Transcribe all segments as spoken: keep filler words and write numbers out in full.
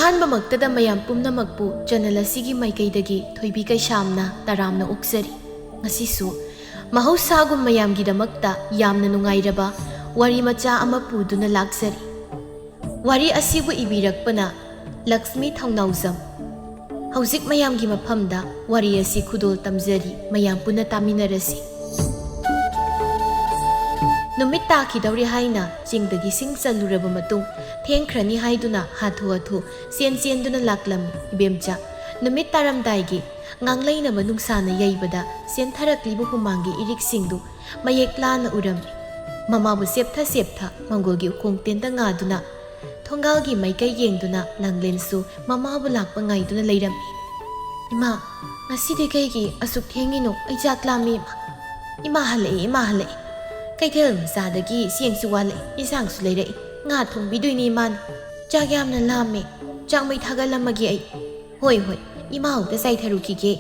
ꯑꯍꯥꯟꯕꯃꯛꯇꯗ ꯃꯌꯥꯝ ꯄꯨꯝꯅꯃꯛꯄꯨ ꯆꯦꯅꯦꯜ ꯑꯁꯤꯒꯤ ꯃꯥꯏꯀꯩꯗꯒꯤ ꯊꯣꯏꯕꯤ ꯀꯩꯁꯥꯝꯅ ꯇꯔꯥꯝꯅ ꯑꯣꯛꯆꯔꯤ꯫ ꯉꯁꯤꯁꯨ ꯃꯍꯧꯁꯥꯒꯨꯝ ꯃꯌꯥꯝꯒꯤꯗꯃꯛꯇ ꯌꯥꯝꯅ ꯅꯨꯡꯉꯥꯏꯔꯕ ꯋꯥꯔꯤ ꯃꯆꯥ ꯑꯃ ꯄꯨꯗꯨꯅ ꯂꯥꯛꯆꯔꯤ꯫ ꯋꯥꯔꯤ ꯑꯁꯤꯕꯨ ꯏꯕꯤꯔꯛꯄꯅ ꯂꯛꯁꯃꯤ ꯊꯧꯅꯥꯎꯖꯝ꯫ ꯍꯧꯖꯤꯛ ꯃꯌꯥꯝꯒꯤ ꯃꯐꯝꯗ ꯋꯥꯔꯤ ꯑꯁꯤ ꯈꯨꯗꯣꯜ ꯇꯝꯖꯔꯤ, ꯃꯌꯥꯝ ꯄꯨꯟꯅ ꯇꯥꯃꯤꯟꯅꯔꯁꯤ꯫ ꯅꯨꯃꯤꯠ ꯇꯥꯈꯤꯗꯧꯔꯦ ꯍꯥꯏꯅ ꯆꯤꯡꯗꯒꯤ ꯁꯤꯡ ꯆꯜꯂꯨꯔꯕ ꯃꯇꯨꯡ, ꯊꯦꯡꯈ꯭ꯔꯅꯤ ꯍꯥꯏꯗꯨꯅ ꯍꯥꯊꯨ ꯍꯥꯊꯨ ꯆꯦꯟ ꯆꯦꯟꯗꯨꯅ ꯂꯥꯛꯂꯝꯃꯤ ꯏꯕꯦꯝꯆꯥ꯫ ꯅꯨꯃꯤꯠ ꯇꯥꯔꯝꯗꯥꯏꯒꯤ ꯉꯥꯡꯂꯩꯅꯕ ꯅꯨꯡꯁꯥꯅ ꯌꯩꯕꯗ ꯆꯦꯟꯊꯔꯛꯂꯤꯕ ꯍꯨꯃꯥꯡꯒꯤ ꯏꯔꯤꯛꯁꯤꯡꯗꯨ ꯃꯌꯦꯛ ꯂꯥꯅ ꯎꯔꯝꯃꯤ꯫ ꯃꯃꯥꯕꯨ ꯁꯦꯞꯊ ꯁꯦꯞꯊ ꯃꯪꯒꯣꯜꯒꯤ ꯎꯈꯣꯡ ꯇꯦꯟꯗ ꯉꯥꯗꯨꯅ, ꯊꯣꯡꯒꯥꯜꯒꯤ ꯃꯥꯏꯀꯩ ꯌꯦꯡꯗꯨꯅ ꯂꯥꯡꯂꯦꯟꯁꯨ ꯃꯃꯥꯕꯨ ꯂꯥꯛꯄ ꯉꯥꯏꯗꯨꯅ ꯂꯩꯔꯝꯃꯤ꯫ "ꯏꯃꯥ, ꯉꯁꯤꯗꯤ ꯀꯩꯒꯤ ꯑꯁꯨꯛ ꯊꯦꯡꯉꯤꯅꯣ? ꯑꯩ ꯆꯥꯛ ꯂꯥꯝꯃꯤ, ꯏꯃꯥ꯫" "ꯏꯃꯥ ꯍꯜꯂꯛꯑꯦ, ꯏꯃꯥ ꯍꯜꯂꯛꯑꯦ꯫ ꯀꯩꯊꯦꯜ ꯃꯆꯥꯗꯒꯤ ꯆꯦꯡꯁꯨ ꯋꯥꯜꯂꯛꯑꯦ, ꯏꯟꯁꯥꯡꯁꯨ ꯂꯩꯔꯛꯑꯦ꯫ ꯉꯥ ꯊꯣꯡꯕꯤꯗꯣꯏꯅꯦ ꯏꯃꯥꯅ꯫ ꯆꯥꯛ ꯌꯥꯝꯅ ꯂꯥꯝꯃꯦ꯫ ꯆꯥꯛ ꯃꯩ ꯊꯥꯒꯠꯂꯝꯃꯒꯦ ꯑꯩ꯫" "ꯍꯣꯏ, ꯍꯣꯏ, ꯏꯃꯥ ꯍꯣꯏꯗ ꯆꯥꯏꯊꯔꯨꯈꯤꯒꯦ꯫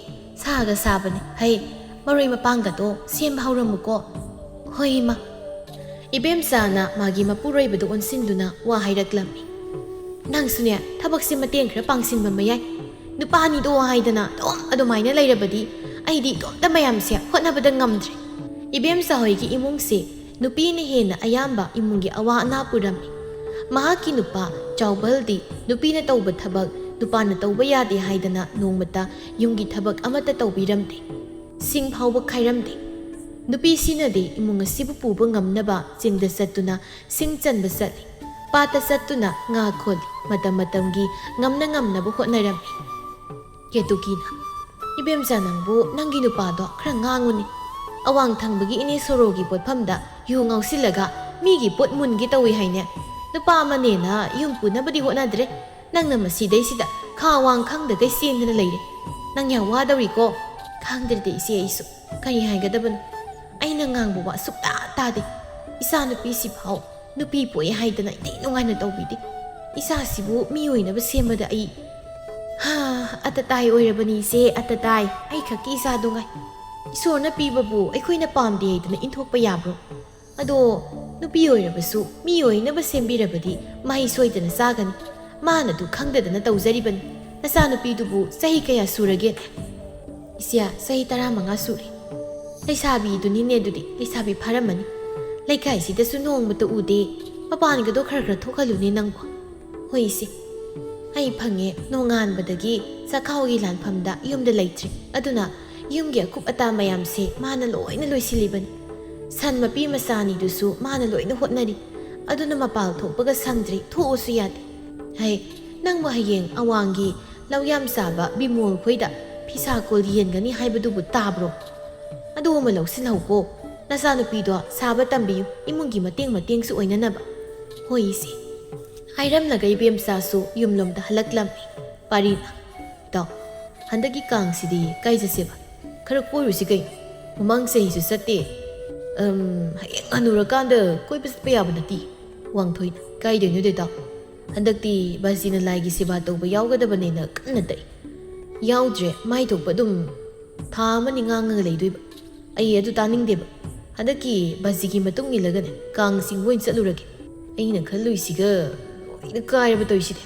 ꯁꯥꯒ ꯁꯥꯕꯅꯦ꯫ ꯍꯩ, ꯃꯔꯣꯏ ꯃꯄꯥꯡꯒꯗꯣ ꯁꯦꯝꯕ ꯍꯧꯔꯝꯃꯨꯀꯣ꯫" "ꯍꯣꯏ, ꯏꯃꯥ꯫" ꯏꯕꯦꯝꯆꯥꯅ ꯃꯥꯒꯤ ꯃꯄꯨꯔꯣꯏꯕꯗ ꯑꯣꯟꯁꯤꯟꯗꯨꯅ ꯋꯥ ꯍꯥꯏꯔꯛꯂꯝꯃꯤ꯫ "ꯅꯪꯁꯨꯅꯦ, ꯊꯕꯛꯁꯦ ꯃꯇꯦꯡ ꯈꯔ ꯄꯥꯡꯁꯤꯟꯕ ꯃꯌꯥꯏ꯫ ꯅꯨꯄꯥꯅꯤꯗꯣ ꯍꯥꯏꯗꯅ ꯑꯗꯨꯝ ꯑꯗꯨꯃꯥꯏꯅ ꯂꯩꯔꯕꯗꯤ ꯑꯩꯗꯤ ꯏꯇꯣꯝꯇ ꯃꯌꯥꯝꯁꯦ ꯍꯣꯠꯅꯕꯗ ꯉꯝꯗ꯭ꯔꯦ꯫" ꯏꯕꯦꯝꯆꯥ ꯍꯣꯏꯒꯤ ꯏꯃꯨꯡꯁꯦ ꯅꯨꯄꯤꯅ ꯍꯦꯟꯅ ꯑꯌꯥꯝꯕ ꯏꯃꯨꯡꯒꯤ ꯑꯋꯥ ꯑꯅꯥ ꯄꯨꯔꯝꯃꯤ꯫ ꯃꯍꯥꯛꯀꯤ ꯅꯨꯄꯥ ꯆꯥꯎꯕꯜꯗꯤ ꯅꯨꯄꯤꯅ ꯇꯧꯕ ꯊꯕꯛ ꯅꯨꯄꯥꯅ ꯇꯧꯕ ꯌꯥꯗꯦ ꯍꯥꯏꯗꯅ ꯅꯣꯡꯃꯇ ꯌꯨꯝꯒꯤ ꯊꯕꯛ ꯑꯃꯠꯇ ꯇꯧꯕꯤꯔꯝꯗꯦ꯫ ꯁꯤꯡ ꯐꯥꯎꯕ ꯈꯥꯏꯔꯝꯗꯦ꯫ ꯅꯨꯄꯤꯁꯤꯅꯗꯤ ꯏꯃꯨꯡ ꯑꯁꯤꯕꯨ ꯄꯨꯕ ꯉꯝꯅꯕ ꯆꯤꯡꯗ ꯆꯠꯇꯨꯅ ꯁꯤꯡ ꯆꯟꯕ ꯆꯠꯂꯤ, ꯄꯥꯠꯇ ꯆꯠꯇꯨꯅ ꯉꯥ ꯈꯣꯜꯂꯤ, ꯃꯇꯝ ꯃꯇꯝꯒꯤ ꯉꯝꯅ ꯉꯝꯅꯕ ꯍꯣꯠꯅꯔꯝꯃꯤ꯫ ꯀꯦꯇꯨꯀꯤꯅ, "ꯏꯕꯦꯝꯆꯥ, ꯅꯪꯕꯨ ꯅꯪꯒꯤ ꯅꯨꯄꯥꯗꯣ ꯈꯔ ꯉꯥꯡꯉꯨꯅꯦ꯫ ꯑꯋꯥꯡ ꯊꯪꯕꯒꯤ ꯏꯅꯦ ꯁꯣꯔꯣꯒꯤ ꯄꯣꯠꯐꯝꯗ ꯌꯨ ꯉꯥꯎꯁꯤꯜꯂꯒ ꯃꯤꯒꯤ ꯄꯣꯠ ꯃꯨꯟꯒꯦ ꯇꯧꯏ ꯍꯥꯏꯅꯦ꯫ ꯅꯨꯄꯥ ꯑꯃꯅꯦꯅ ꯌꯨꯝ ꯄꯨꯅꯕꯗꯤ ꯍꯣꯠꯅꯗ꯭ꯔꯦ, ꯅꯪꯅ ꯃꯁꯤꯗꯩꯁꯤꯗ ꯈꯥ ꯋꯥꯡ ꯈꯪꯗꯈꯩ ꯆꯦꯟꯗꯅ ꯂꯩꯔꯦ꯫ ꯅꯪ ꯌꯥꯝ ꯋꯥꯗꯧꯔꯤꯀꯣ꯫" "ꯈꯪꯗ꯭ꯔꯗꯤ ꯏꯆꯦ, ꯑꯩꯁꯨ ꯀꯔꯤ ꯍꯥꯏꯒꯗꯕꯅꯣ? ꯑꯩꯅ ꯉꯥꯡꯕ ꯋꯥ ꯁꯨꯛꯇꯥ ꯇꯥꯗꯦ꯫ ꯏꯆꯥ ꯅꯨꯄꯤꯁꯤꯐꯥꯎ ꯅꯨꯄꯤ ꯄꯣꯛꯑꯦ ꯍꯥꯏꯗꯅ ꯏꯊꯤ ꯅꯨꯡꯉꯥꯏꯅ ꯇꯧꯕꯤꯗꯦ꯫ ꯏꯆꯥꯁꯤꯕꯨ ꯃꯤ ꯑꯣꯏꯅꯕ ꯁꯦꯝꯕꯗ ꯑꯩ, ꯍꯥ, ꯑꯇꯇꯥꯏ ꯑꯣꯏꯔꯕꯅꯤ ꯏꯆꯦ, ꯑꯇꯇꯥꯏ꯫ ꯑꯩ ꯈꯛꯀꯤ ꯏꯆꯥꯗꯨ ꯉꯥꯏ꯫ ꯏꯁꯣꯔꯅ ꯄꯤꯕꯕꯨ ꯑꯩꯈꯣꯏꯅ ꯄꯥꯝꯗꯦ ꯍꯥꯏꯗꯅ ꯏꯟꯊꯣꯛꯄ ꯌꯥꯕ꯭ꯔꯣ? ꯑꯗꯣ ꯅꯨꯄꯤ ꯑꯣꯏꯔꯕꯁꯨ ꯃꯤ ꯑꯣꯏꯅꯕ ꯁꯦꯝꯕꯤꯔꯕꯗꯤ ꯃꯍꯩ ꯁꯣꯏꯗꯅ ꯆꯥꯒꯅꯤ꯫ ꯃꯥꯅꯗꯨ ꯈꯪꯗꯗꯅ ꯇꯧꯖꯔꯤꯕꯅꯤ꯫ ꯅꯆꯥꯅꯨꯄꯤꯗꯨꯕꯨ ꯆꯍꯤ ꯀꯌꯥ ꯁꯨꯔꯒꯦ? "ꯏꯆꯦ, ꯆꯍꯤ ꯇꯔꯥꯃꯉꯥ ꯁꯨꯔꯦ꯫" "ꯂꯩꯁꯥꯕꯤꯗꯨꯅꯤꯅꯦ ꯑꯗꯨꯗꯤ, ꯂꯩꯁꯥꯕꯤ ꯐꯥꯔꯝꯃꯅꯤ꯫ ꯂꯩꯀꯥꯏꯁꯤꯗꯁꯨ ꯅꯣꯡꯃꯇ ꯎꯗꯦ꯫ ꯃꯄꯥꯟꯒꯗꯣ ꯈꯔ ꯈꯔ ꯊꯣꯛꯍꯜꯂꯨꯅꯦ ꯅꯪꯕꯨ꯫" "ꯍꯣꯏ ꯏꯆꯦ, ꯑꯩ ꯐꯪꯉꯦ꯫ ꯅꯣꯡꯉꯥꯟꯕꯗꯒꯤ ꯆꯥꯛꯈꯥꯎꯒꯤ ꯂꯥꯟꯐꯝꯗ ꯌꯨꯝꯗ ꯂꯩꯇ꯭ꯔꯦ꯫ ꯑꯗꯨꯅ ꯌꯨꯝꯒꯤ ꯑꯀꯨꯞ ꯑꯇꯥ ꯃꯌꯥꯝꯁꯦ ꯃꯥꯅ ꯂꯣꯏꯅ ꯂꯣꯏꯁꯤꯜꯂꯤꯕꯅꯤ꯫ ꯁꯟ ꯃꯄꯤ ꯃꯆꯥ ꯑꯅꯤꯗꯨꯁꯨ ꯃꯥꯅ ꯂꯣꯏꯅ ꯍꯣꯠꯅꯔꯤ꯫ ꯑꯗꯨꯅ ꯃꯄꯥꯜ ꯊꯣꯛꯄꯒ ꯁꯪꯗ꯭ꯔꯦ, ꯊꯣꯛꯎꯁꯨ ꯌꯥꯗꯦ꯫ ꯍꯩ, ꯅꯪꯕꯨ ꯍꯌꯦꯡ ꯑꯋꯥꯡꯒꯤ ꯂꯧ ꯌꯥꯝ ꯆꯥꯕ ꯕꯤꯃꯣꯜ ꯈꯣꯏꯗ ꯐꯤꯁꯥ ꯀꯣꯜ ꯌꯦꯟꯒꯅꯤ ꯍꯥꯏꯕꯗꯨꯕꯨ ꯇꯥꯕ꯭ꯔꯣ? ꯑꯗꯨ ꯑꯃ ꯂꯧꯁꯤꯜꯍꯧꯀꯣ꯫ ꯅꯆꯥꯅꯨꯄꯤꯗꯣ ꯁꯥꯕ ꯇꯝꯕꯤꯌꯨ, ꯏꯃꯨꯡꯒꯤ ꯃꯇꯦꯡ ꯃꯇꯦꯡꯁꯨ ꯑꯣꯏꯅꯅꯕ꯫" "ꯍꯣꯏ ꯏꯆꯦ꯫" ꯍꯥꯏꯔꯝꯂꯒ ꯏꯕꯦꯝꯆꯥꯁꯨ ꯌꯨꯝꯂꯣꯝꯗ ꯍꯜꯂꯛꯂꯝꯃꯤ꯫ ꯄꯥꯔꯤꯅ, "ꯏꯇꯥꯎ, ꯍꯟꯗꯛꯀꯤ ꯀꯥꯡꯁꯤꯗꯤ ꯀꯥꯏ ꯆꯠꯁꯦꯕ? ꯈꯔ ꯀꯣꯏꯔꯨꯁꯤ ꯀꯩꯅꯣ? ꯃꯃꯥꯡ ꯆꯍꯤꯁꯨ ꯆꯠꯇꯦ꯫" "ꯑꯝ, ꯍꯌꯦꯡ ꯍꯅꯨꯔꯀꯥꯟꯗ ꯀꯣꯏꯕ ꯆꯠꯄ ꯌꯥꯕ ꯅꯠꯇꯦ꯫" ꯋꯥꯡꯊꯣꯏꯅ, "ꯀꯥꯏꯗꯩꯅꯣꯗ ꯏꯇꯥꯎ? ꯍꯟꯗꯛꯇꯤ ꯕꯥꯖꯤꯅ ꯂꯥꯏꯒꯤ ꯁꯦꯕꯥ ꯇꯧꯕ ꯌꯥꯎꯒꯗꯕꯅꯦꯅ ꯀꯟꯅ ꯇꯛꯏ꯫ ꯌꯥꯎꯗ꯭ꯔꯦ, ꯃꯥꯏ ꯊꯣꯛꯄ ꯑꯗꯨꯝ ꯊꯥ ꯑꯃꯅꯤ ꯉꯥꯡꯉꯒ ꯂꯩꯗꯣꯏꯕ꯫ ꯑꯩ ꯑꯗꯨ ꯇꯥꯅꯤꯡꯗꯦꯕ꯫ ꯍꯟꯗꯛꯀꯤ ꯕꯥꯖꯤꯒꯤ ꯃꯇꯨꯡ ꯏꯜꯂꯒꯅꯦ, ꯀꯥꯡ ꯆꯤꯡꯕ ꯑꯣꯏꯅ ꯆꯠꯂꯨꯔꯒꯦ꯫ ꯑꯩꯅ ꯈꯜꯂꯨꯏꯁꯤꯒ ꯂꯣꯏꯅ ꯀꯥꯏꯔꯕ ꯇꯧꯔꯤꯁꯤꯗꯤ꯫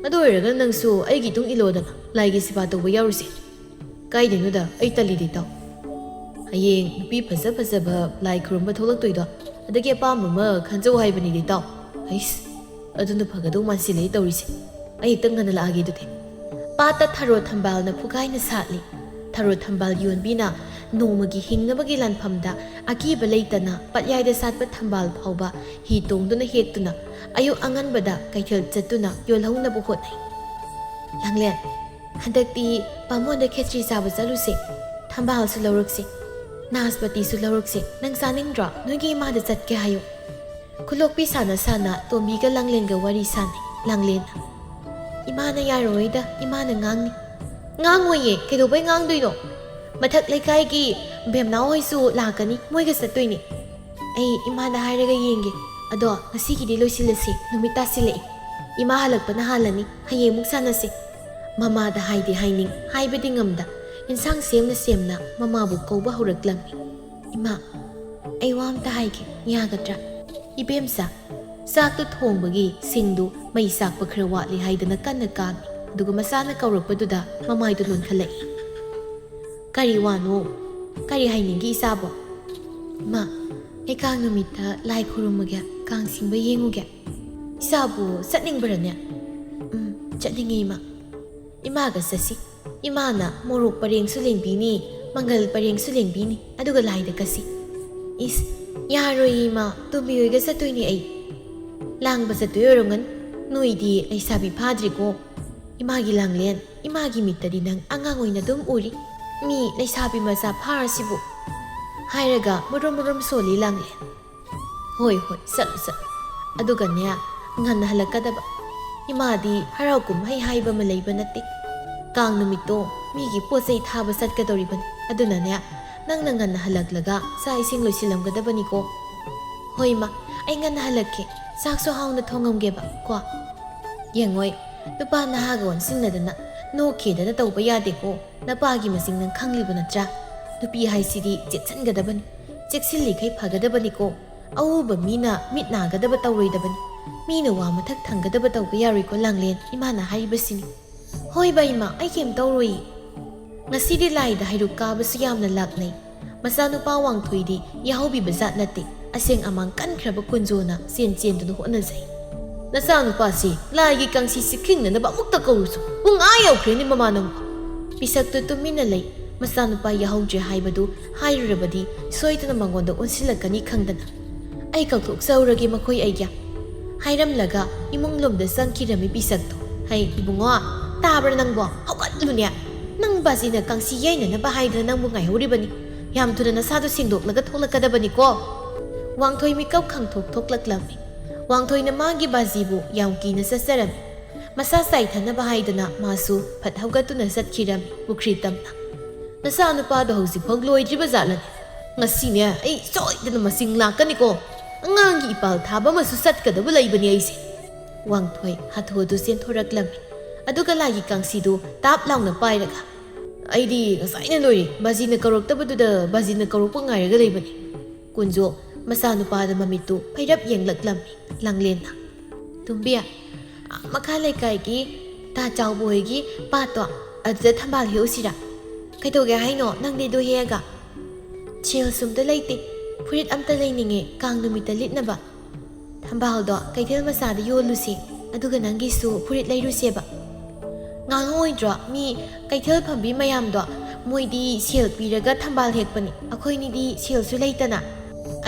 ꯑꯗꯨ ꯑꯣꯏꯔꯒ ꯅꯪꯁꯨ ꯑꯩꯒꯤ ꯏꯇꯨꯡ ꯏꯜꯂꯣꯗꯅ, ꯂꯥꯏꯒꯤ ꯁꯦꯕꯥ ꯇꯧꯕ ꯌꯥꯎꯔꯨꯁꯦ꯫" "ꯀꯥꯏꯗꯩꯅꯣꯗ, ꯑꯩ ꯇꯜꯂꯤꯗ ꯏꯇꯥꯎ꯫ ꯍꯌꯦꯡ ꯅꯨꯄꯤ ꯐꯖ ꯐꯖꯕ ꯂꯥꯏ ꯈꯨꯔꯨꯝꯕ ꯊꯣꯛꯂꯛꯇꯣꯏꯗꯣ, ꯑꯗꯒꯤ ꯑꯄꯥꯝꯕ ꯑꯃ ꯈꯟꯖꯧ ꯍꯥꯏꯕꯅꯤꯗ ꯏꯇꯥꯎ꯫" ꯍꯩꯁ, ꯑꯗꯨꯅ ꯐꯒꯗꯧ ꯃꯥꯟꯁꯤꯜꯂꯛꯏ ꯇꯧꯔꯤꯁꯦ꯫ "ꯑꯩ ꯍꯦꯛꯇ ꯉꯟꯅ ꯂꯥꯛꯑꯒꯦ ꯑꯗꯨꯗꯤ꯫" ꯄꯥꯠꯇ ꯊꯔꯣ ꯊꯝꯕꯥꯜꯅ ꯄꯨꯒꯥꯏꯅ ꯁꯥꯠꯂꯤ꯫ ꯊꯔꯣ ꯊꯝꯕꯥꯜ ꯌꯣꯟꯕꯤꯅ ꯅꯣꯡꯃꯒꯤ ꯍꯤꯡꯅꯕꯒꯤ ꯂꯥꯟꯐꯝꯗ ꯑꯀꯤꯕ ꯂꯩꯇꯅ ꯄꯠꯌꯥꯏꯗ ꯁꯥꯠꯄ ꯊꯝꯕꯥꯜ ꯐꯥꯎꯕ ꯍꯤ ꯇꯣꯡꯗꯨꯅ ꯍꯦꯛꯇꯨꯅ ꯑꯌꯨꯛ ꯑꯉꯟꯕꯗ ꯀꯩꯊꯦꯜ ꯆꯠꯇꯨꯅ ꯌꯣꯜꯍꯧꯅꯕ ꯍꯣꯠꯅꯩ꯫ "ꯂꯥꯡꯂꯦꯟ, ꯍꯟꯗꯛꯇꯤ ꯕꯥꯃꯣꯟꯗ ꯈꯦꯆ꯭ꯔꯤ ꯆꯥꯕ ꯆꯠꯂꯨꯁꯦ꯫ ꯊꯝꯕꯥꯜꯁꯨ ꯂꯧꯔꯛꯁꯦ, ꯅꯥꯁꯄꯇꯤꯁꯨ ꯂꯧꯔꯛꯁꯦ꯫ ꯅꯪ ꯆꯥꯅꯤꯡꯗ꯭ꯔꯣ? ꯅꯣꯏꯒꯤ ꯏꯃꯥꯗ ꯆꯠꯀꯦ ꯍꯥꯏꯌꯨ꯫" ꯈꯨꯂꯣꯛꯄꯤ ꯁꯥꯟꯅ ꯁꯥꯟꯅ ꯇꯣꯝꯕꯤꯒ ꯂꯥꯡꯂꯦꯟꯒ ꯋꯥꯔꯤ ꯁꯥꯟꯅꯩ꯫ ꯂꯥꯡꯂꯦꯟꯅ, "ꯏꯃꯥꯅ ꯌꯥꯔꯣꯏꯗ, ꯏꯃꯥꯅ ꯉꯥꯡꯅꯤ꯫" "ꯉꯥꯡꯉꯣꯏꯌꯦ, ꯀꯩꯗꯧꯕꯩ ꯉꯥꯡꯗꯣꯏꯅꯣ? ꯃꯊꯛ ꯂꯩꯀꯥꯏꯒꯤ ꯕꯦꯝꯅꯥꯎ ꯍꯣꯏꯁꯨ ꯂꯥꯛꯀꯅꯤ, ꯃꯣꯏꯒ ꯆꯠꯇꯣꯏꯅꯦ꯫ ꯑꯩ ꯏꯃꯥꯗ ꯍꯥꯏꯔꯒ ꯌꯦꯡꯒꯦ꯫ ꯑꯗꯣ ꯉꯁꯤꯒꯤꯗꯤ ꯂꯣꯏꯁꯤꯜꯂꯁꯤ, ꯅꯨꯃꯤꯠ ꯇꯥꯁꯤꯜꯂꯛꯑꯦ꯫ ꯏꯃꯥ ꯍꯜꯂꯛꯄꯅ ꯍꯥꯜꯂꯅꯤ, ꯍꯌꯦꯡ ꯑꯃꯨꯛ ꯁꯥꯟꯅꯁꯤ꯫" ꯃꯃꯥꯗ ꯍꯥꯏꯗꯤ ꯍꯥꯏꯅꯤꯡ, ꯍꯥꯏꯕꯗꯤ ꯉꯝꯗ, ꯏꯟꯁꯥꯡ ꯁꯦꯝꯅ ꯁꯦꯝꯅ ꯃꯃꯥꯕꯨ ꯀꯧꯕ ꯍꯧꯔꯛꯂꯝꯃꯤ꯫ "ꯏꯃꯥ, ꯑꯩ ꯋꯥ ꯑꯝꯇ ꯍꯥꯏꯒꯦ, ꯌꯥꯒꯗ꯭ꯔꯥ?" "ꯏꯕꯦꯝꯆꯥ, ꯆꯥꯛꯇꯨ ꯊꯣꯡꯕꯒꯤ ꯁꯤꯡꯗꯨ ꯃꯩ ꯆꯥꯛꯄ ꯈꯔ ꯋꯥꯠꯂꯤ ꯍꯥꯏꯗꯅ ꯀꯟꯅ ꯀꯥꯝꯃꯤ꯫ ꯑꯗꯨꯒ ꯃꯆꯥꯅ ꯀꯧꯔꯛꯄꯗꯨꯗ ꯃꯃꯥꯏꯗꯨ ꯂꯣꯟꯈꯠꯂꯛꯏ꯫ "ꯀꯔꯤ ꯋꯥꯅꯣ? ꯀꯔꯤ ꯍꯥꯏꯅꯤꯡꯒꯦ ꯏꯆꯥꯕꯣ?" "ꯏꯃꯥ, ꯑꯩ ꯀꯥꯡ ꯅꯨꯃꯤꯠꯇ ꯂꯥꯏ ꯈꯨꯔꯨꯝꯃꯨꯒꯦ, ꯀꯥꯡ ꯆꯤꯡꯕ ꯌꯦꯡꯉꯨꯒꯦ꯫" "ꯏꯆꯥꯕꯨ ꯆꯠꯅꯤꯡꯕ꯭ꯔꯅꯦ?" "ꯎꯝ, ꯆꯠꯅꯤꯡꯉꯦ ꯏꯃꯥ꯫ ꯏꯃꯥꯒ ꯆꯠꯁꯤ꯫ ꯏꯃꯥꯅ ꯃꯣꯔꯣꯛ ꯄꯔꯦꯡꯁꯨ ꯂꯦꯡꯕꯤꯅꯤ, ꯃꯪꯒꯜ ꯄꯔꯦꯡꯁꯨ ꯂꯦꯡꯕꯤꯅꯤ, ꯑꯗꯨꯒ ꯂꯥꯏꯗ ꯀꯠꯁꯤ꯫" "ꯏꯁ, ꯌꯥꯔꯣꯏ ꯏꯃꯥ, ꯇꯣꯝꯕꯤ ꯍꯣꯏꯒ ꯆꯠꯇꯣꯏꯅꯦ ꯑꯩ꯫ ꯂꯥꯡꯕ ꯆꯠꯇꯣꯏ ꯑꯣꯏꯔꯝꯒꯅꯤ꯫ ꯅꯣꯏꯗꯤ ꯂꯩꯁꯥꯕꯤ ꯐꯥꯗ꯭ꯔꯤꯀꯣ꯫ ꯏꯃꯥꯒꯤ ꯂꯥꯡꯂꯦꯟ, ꯏꯃꯥꯒꯤ ꯃꯤꯠꯇꯗꯤ ꯅꯪ ꯑꯉꯥꯡ ꯑꯣꯏꯅ ꯑꯗꯨꯝ ꯎꯔꯤ꯫ ꯃꯤ ꯂꯩꯁꯥꯕꯤ ꯃꯆꯥ ꯐꯥꯔꯁꯤꯕꯨ꯫" ꯍꯥꯏꯔꯒ ꯃꯨꯔꯨꯝ ꯃꯨꯔꯨꯝ ꯁꯣꯜꯂꯤ ꯂꯥꯡꯂꯦꯟ꯫ "ꯍꯣꯏ, ꯍꯣꯏ, ꯆꯠꯂꯨ, ꯆꯠꯂꯨ꯫ ꯑꯗꯨꯒꯅꯦ, ꯉꯟꯅ ꯍꯜꯂꯛꯀꯗꯕ꯫ ꯏꯃꯥꯗꯤ ꯍꯔꯥꯎ ꯀꯨꯝꯍꯩ ꯍꯥꯏꯕ ꯑꯃ ꯂꯩꯕ ꯅꯠꯇꯦ꯫ ꯀꯥꯡ ꯅꯨꯃꯤꯠꯇꯣ ꯃꯤꯒꯤ ꯄꯣꯠ ꯆꯩ ꯊꯥꯕ ꯆꯠꯀꯗꯧꯔꯤꯕꯅꯤ꯫ ꯑꯗꯨꯅꯅꯦ, ꯅꯪꯅ ꯉꯟꯅ ꯍꯜꯂꯛꯂꯒ ꯆꯥꯛ ꯏꯁꯤꯡ ꯂꯣꯏꯁꯤꯜꯂꯝꯒꯗꯕꯅꯤꯀꯣ꯫" "ꯍꯣꯏ, ꯏꯃꯥ, ꯑꯩ ꯉꯟꯅ ꯍꯜꯂꯛꯀꯦ꯫ ꯆꯥꯛꯁꯨ ꯍꯥꯎꯅ ꯊꯣꯡꯉꯝꯒꯦꯕ ꯀꯣ꯫" "ꯌꯦꯡꯉꯣꯏ, ꯅꯨꯄꯥ ꯅꯍꯥꯒ ꯑꯣꯟꯁꯤꯟꯅꯗꯅ, ꯅꯣꯛꯈꯤꯗꯅ ꯇꯧꯕ ꯌꯥꯗꯦꯀꯣ꯫ ꯅꯄꯥꯒꯤ ꯃꯁꯤꯡ ꯅꯪ ꯈꯪꯂꯤꯕ ꯅꯠꯇ꯭ꯔꯥ? ꯅꯨꯄꯤ ꯍꯥꯏꯁꯤꯗꯤ ꯆꯦꯛꯁꯤꯟꯒꯗꯕꯅꯤ꯫ ꯆꯦꯛꯁꯤꯜꯂꯤꯈꯩ ꯐꯒꯗꯕꯅꯤꯀꯣ꯫ ꯑꯎꯕ ꯃꯤꯅ ꯃꯤꯠ ꯅꯥꯒꯗꯕ ꯇꯧꯔꯣꯏꯗꯕꯅꯤ꯫ ꯃꯤꯅ ꯋꯥ ꯃꯊꯛ ꯊꯪꯒꯗꯕ ꯇꯧꯕ ꯌꯥꯔꯣꯏꯀꯣ ꯂꯥꯡꯂꯦꯟ, ꯏꯃꯥꯅ ꯍꯥꯏꯔꯤꯕꯁꯤꯅꯤ꯫" "ꯍꯣꯏꯕ ꯏꯃꯥ, ꯑꯩ ꯀꯩꯝ ꯇꯧꯔꯣꯏꯌꯦ꯫" ꯉꯁꯤꯗꯤ ꯂꯥꯏꯗ ꯍꯩꯔꯨꯛ ꯀꯥꯕꯁꯨ ꯌꯥꯝꯅ ꯂꯥꯛꯅꯩ꯫ ꯃꯆꯥꯅꯨꯄꯥ ꯋꯥꯡꯊꯣꯏꯗꯤ ꯌꯥꯍꯧꯕꯤꯕ ꯖꯥꯠ ꯅꯠꯇꯦ꯫ ꯑꯁꯦꯡ ꯑꯃꯥꯡ ꯀꯟꯈ꯭ꯔꯕ ꯀꯨꯟꯖꯣꯅ ꯆꯦꯟ ꯆꯦꯟꯗꯨꯅ ꯍꯣꯠꯅꯖꯩ꯫ "ꯅꯆꯥꯅꯨꯄꯥꯁꯤ ꯂꯥꯏꯒꯤ ꯀꯥꯡꯁꯤ ꯆꯤꯛꯈꯤꯡꯅꯅꯕ ꯑꯃꯨꯛꯇ ꯀꯧꯔꯨꯁꯨ꯫ ꯄꯨꯡ ꯑꯥ ꯌꯧꯈ꯭ꯔꯦꯅꯦ ꯃꯃꯥ ꯅꯪꯕꯨ꯫" ꯄꯤꯁꯛꯇꯨ ꯇꯨꯃꯤꯟꯅ ꯂꯩ꯫ ꯃꯆꯥꯅꯨꯄꯥ ꯌꯥꯍꯧꯗ꯭ꯔꯦ ꯍꯥꯏꯕꯗꯨ ꯍꯥꯏꯔꯨꯔꯕꯗꯤ ꯁꯣꯏꯗꯅ ꯃꯉꯣꯟꯗ ꯑꯣꯟꯁꯤꯜꯂꯛꯀꯅꯤ ꯈꯪꯗꯅ꯫ "ꯑꯩ ꯀꯧꯊꯣꯛꯆꯍꯧꯔꯒꯦ ꯃꯈꯣꯏ ꯑꯩꯒꯤ꯫" ꯍꯥꯏꯔꯝꯂꯒ ꯏꯃꯨꯡ ꯂꯣꯝꯗ ꯆꯪꯈꯤꯔꯝꯃꯤ ꯄꯤꯁꯛꯇꯣ꯫ "ꯍꯩ ꯏꯕꯨꯡꯉꯣ, ꯇꯥꯕ꯭ꯔꯥ ꯅꯪꯕꯣ? ꯍꯧꯒꯠꯂꯨꯅꯦ꯫ ꯅꯪ ꯕꯥꯖꯤꯅ ꯀꯥꯡꯁꯤ ꯌꯩꯅꯅꯕ ꯍꯥꯏꯗꯅ ꯅꯪꯕꯨ ꯉꯥꯏꯍꯧꯔꯤꯕꯅꯤ꯫ ꯌꯥꯝ ꯊꯨꯅ ꯅꯁꯥꯗꯣ ꯁꯦꯡꯗꯣꯛꯂꯒ ꯊꯣꯛꯂꯛꯀꯗꯕꯅꯤꯀꯣ꯫" ꯋꯥꯡꯊꯣꯏ ꯃꯤꯀꯞ ꯈꯪꯊꯣꯛ ꯊꯣꯛꯂꯛꯂꯝꯃꯤ꯫ ꯋꯥꯡꯊꯣꯏꯅ ꯃꯥꯒꯤ ꯕꯥꯖꯤꯕꯨ ꯌꯥꯝ ꯀꯤꯅ ꯆꯠꯆꯔꯝꯃꯤ꯫ ꯃꯁꯥ ꯆꯥꯏꯊꯅꯕ ꯍꯥꯏꯗꯅ ꯃꯥꯁꯨ ꯐꯠ ꯍꯧꯒꯠꯇꯨꯅ ꯆꯠꯈꯤꯔꯝꯃꯤ ꯄꯨꯈ꯭ꯔꯤ ꯇꯝꯅ꯫ "ꯅꯆꯥꯅꯨꯄꯥꯗꯣ ꯍꯧꯖꯤꯛꯐꯥꯎ ꯂꯣꯏꯗ꯭ꯔꯤꯕ ꯖꯥꯠꯂꯅꯦ? ꯉꯁꯤꯅꯦ ꯑꯩ ꯁꯣꯏꯗꯅ ꯃꯁꯤꯡ ꯂꯥꯛꯀꯅꯤꯀꯣ꯫ ꯑꯉꯥꯡꯒꯤ ꯏꯄꯥꯜ ꯊꯥꯕ ꯑꯃꯁꯨ ꯆꯠꯀꯗꯕ ꯂꯩꯕꯅꯤ ꯑꯩꯁꯦ꯫" ꯋꯥꯡꯊꯣꯏ ꯍꯥꯊꯨ ꯍꯥꯊꯨ ꯆꯦꯟꯊꯣꯔꯛꯂꯝꯃꯤ꯫ ꯑꯗꯨꯒ ꯂꯥꯏꯒꯤ ꯀꯥꯡꯁꯤꯗꯨ ꯇꯥꯞ ꯂꯥꯎꯅ ꯄꯥꯏꯔꯒ, "ꯑꯩꯗꯤ ꯉꯁꯥꯏꯅ ꯂꯣꯏꯔꯦ꯫ ꯕꯥꯖꯤꯅ ꯀꯧꯔꯛꯇꯕꯗꯨꯗ ꯕꯥꯖꯤꯅ ꯀꯧꯔꯛꯄ ꯉꯥꯏꯔꯒ ꯂꯩꯕꯅꯤ꯫" ꯀꯨꯟꯖꯣ ꯃꯆꯥꯅꯨꯄꯥꯗ ꯃꯃꯤꯠꯇꯨ ꯐꯩꯔꯞ ꯌꯦꯡꯂꯛꯂꯝꯃꯤ ꯂꯥꯡꯂꯦꯟꯅ꯫ "ꯇꯣꯝꯕꯤ, ꯑꯥ ꯃꯈꯥ ꯂꯩꯀꯥꯏꯒꯤ ꯇꯥ ꯆꯥꯎꯕ ꯍꯣꯏꯒꯤ ꯄꯥꯠꯇꯣ, ꯑꯗꯨꯗ ꯊꯝꯕꯥꯜ ꯍꯦꯛꯎꯁꯤꯔꯥ? ꯀꯩꯗꯧꯒꯦ ꯍꯥꯏꯅꯣ ꯅꯪꯗꯤ ꯑꯗꯨ ꯍꯦꯛꯑꯒ?" "ꯁꯦꯜꯁꯨ ꯑꯝꯇ ꯂꯩꯇꯦ, ꯐꯨꯔꯤꯠ ꯑꯝꯇ ꯂꯩꯅꯤꯡꯉꯦ ꯀꯥꯡ ꯅꯨꯃꯤꯠꯇ ꯂꯤꯠꯅꯕ꯫ ꯊꯝꯕꯥꯜꯗꯣ ꯀꯩꯊꯦꯜ ꯃꯆꯥꯗ ꯌꯣꯜꯂꯨꯁꯦ, ꯑꯗꯨꯒ ꯅꯪꯒꯤꯁꯨ ꯐꯨꯔꯤꯠ ꯂꯩꯔꯨꯁꯦꯕ꯫ ꯉꯥꯡꯉꯣꯏꯗ꯭ꯔꯣ? ꯃꯤ ꯀꯩꯊꯦꯜ ꯐꯝꯕꯤ ꯃꯌꯥꯝꯗꯣ, ꯃꯣꯏꯗꯤ ꯁꯦꯜ ꯄꯤꯔꯒ ꯊꯝꯕꯥꯜ ꯍꯦꯛꯄꯅꯤ, ꯑꯩꯈꯣꯏꯅꯤꯗꯤ ꯁꯦꯜꯁꯨ ꯂꯩꯇꯅ꯫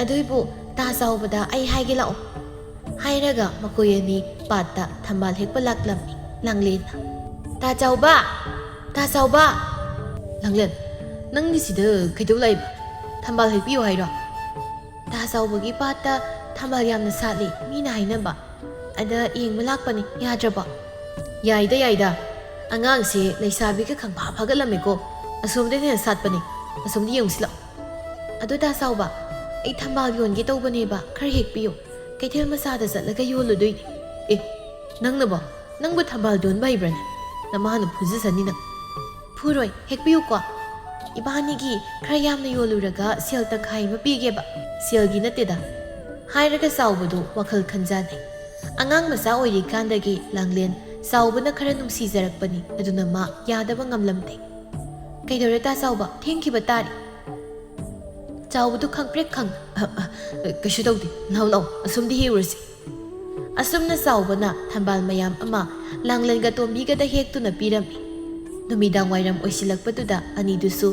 ꯑꯗꯨꯏꯕꯨ ꯇꯥ ꯆꯥꯎꯕꯗ ꯑꯩ ꯍꯥꯏꯒꯦ ꯂꯥꯛꯑꯣ꯫" ꯍꯥꯏꯔꯒ ꯃꯈꯣꯏ ꯑꯅꯤ ꯄꯥꯠꯇ ꯊꯝꯕꯥꯜ ꯍꯦꯛꯄ ꯂꯥꯛꯂꯝꯃꯤ ꯂꯥꯡꯂꯦꯟꯅ꯫ "ꯇꯥ ꯆꯥꯎꯕ! ꯇꯥ ꯆꯥꯎꯕ!" "ꯂꯥꯡꯂꯦꯟ, ꯅꯪꯗꯤ ꯁꯤꯗ ꯀꯩꯗꯧ ꯂꯥꯛꯏꯕ? ꯊꯝꯕꯥꯜ ꯍꯦꯛꯄꯤꯌꯨ ꯍꯥꯏꯔꯣ?" "ꯇꯥ ꯆꯥꯎꯕꯒꯤ ꯄꯥꯠꯇ ꯊꯝꯕꯥꯜ ꯌꯥꯝꯅ ꯁꯥꯠꯂꯤ, ꯃꯤꯅ ꯍꯥꯏꯅꯕ꯫ ꯑꯗ ꯌꯦꯡꯕ ꯂꯥꯛꯄꯅꯤ, ꯌꯥꯗ꯭ꯔꯕꯣ?" "ꯌꯥꯏꯗ, ꯌꯥꯏꯗ꯫ ꯑꯉꯥꯡꯁꯦ ꯂꯩꯁꯥꯕꯤꯒ ꯈꯪꯐꯥ ꯐꯥꯒꯠꯂꯝꯃꯦꯀꯣ꯫ ꯑꯁꯣꯝꯗꯅ ꯍꯦꯟꯅ ꯁꯥꯠꯄꯅꯤ꯫ ꯑꯁꯣꯝꯗ ꯌꯦꯡꯉꯨꯁꯤ ꯂꯥꯛꯑꯣ꯫" "ꯑꯗꯣ ꯇꯥ ꯆꯥꯎꯕ, ꯑꯩ ꯊꯝꯕꯥꯜ ꯌꯣꯟꯒꯦ ꯇꯧꯕꯅꯦꯕ, ꯈꯔ ꯍꯦꯛꯄꯤꯌꯨ꯫ ꯀꯩꯊꯦꯜ ꯃꯆꯥꯗ ꯆꯠꯂꯒ ꯌꯣꯜꯂꯨꯗꯣꯏꯅꯦ꯫" "ꯑꯦ, ꯅꯪꯅꯕꯣ? ꯅꯪꯕꯨ ꯊꯝꯕꯥꯜ ꯌꯣꯟꯕ ꯍꯩꯕ꯭ꯔꯅꯦ? ꯅꯃꯥꯅ ꯐꯨꯖꯁꯅꯤ ꯅꯪ꯫" "ꯐꯨꯔꯣꯏ, ꯍꯦꯛꯄꯤꯌꯨꯀꯣ꯫ ꯏꯕꯥꯅꯤꯒꯤ ꯈꯔ ꯌꯥꯝꯅ ꯌꯣꯜꯂꯨꯔꯒ ꯁꯦꯜ ꯇꯪꯈꯥꯏ ꯑꯃ ꯄꯤꯒꯦꯕ꯫ ꯁꯦꯜꯒꯤ ꯅꯠꯇꯦꯗ꯫" ꯍꯥꯏꯔꯒ ꯆꯥꯎꯕꯗꯨ ꯋꯥꯈꯜ ꯈꯟꯖꯥꯟꯅꯩ꯫ ꯑꯉꯥꯡ ꯃꯆꯥ ꯑꯣꯏꯔꯤꯀꯥꯟꯗꯒꯤ ꯂꯥꯡꯂꯦꯟ ꯆꯥꯎꯕꯅ ꯈꯔ ꯅꯨꯡꯁꯤꯖꯔꯛꯄꯅꯤ, ꯑꯗꯨꯅ ꯃꯥ ꯌꯥꯗꯕ ꯉꯝꯂꯝꯗꯦ꯫ "ꯀꯩꯗꯧꯔꯦ ꯇꯥ ꯆꯥꯎꯕ? ꯊꯦꯡꯈꯤꯕ ꯇꯥꯔꯦ꯫" ꯆꯥꯎꯕꯗꯨ ꯈꯪꯄ꯭ꯔꯦꯛ ꯈꯪ-, "ꯑ, ꯑ, ꯀꯩꯁꯨ ꯇꯧꯗꯦ꯫ ꯂꯥꯛꯑꯣ, ꯂꯥꯛꯑꯣ, ꯑꯁꯣꯝꯗ ꯍꯦꯛꯎꯔꯁꯤ꯫" ꯑꯁꯨꯝꯅ ꯆꯥꯎꯕꯅ ꯊꯝꯕꯥꯜ ꯃꯌꯥꯝ ꯑꯃ ꯂꯥꯡꯂꯦꯟꯒ ꯇꯣꯝꯕꯤꯒꯗ ꯍꯦꯛꯇꯨꯅ ꯄꯤꯔꯝꯃꯤ꯫ ꯅꯨꯃꯤꯗꯥꯡ ꯋꯥꯏꯔꯝ ꯑꯣꯏꯁꯤꯜꯂꯛꯄꯗꯨꯗ ꯑꯅꯤꯗꯨꯁꯨ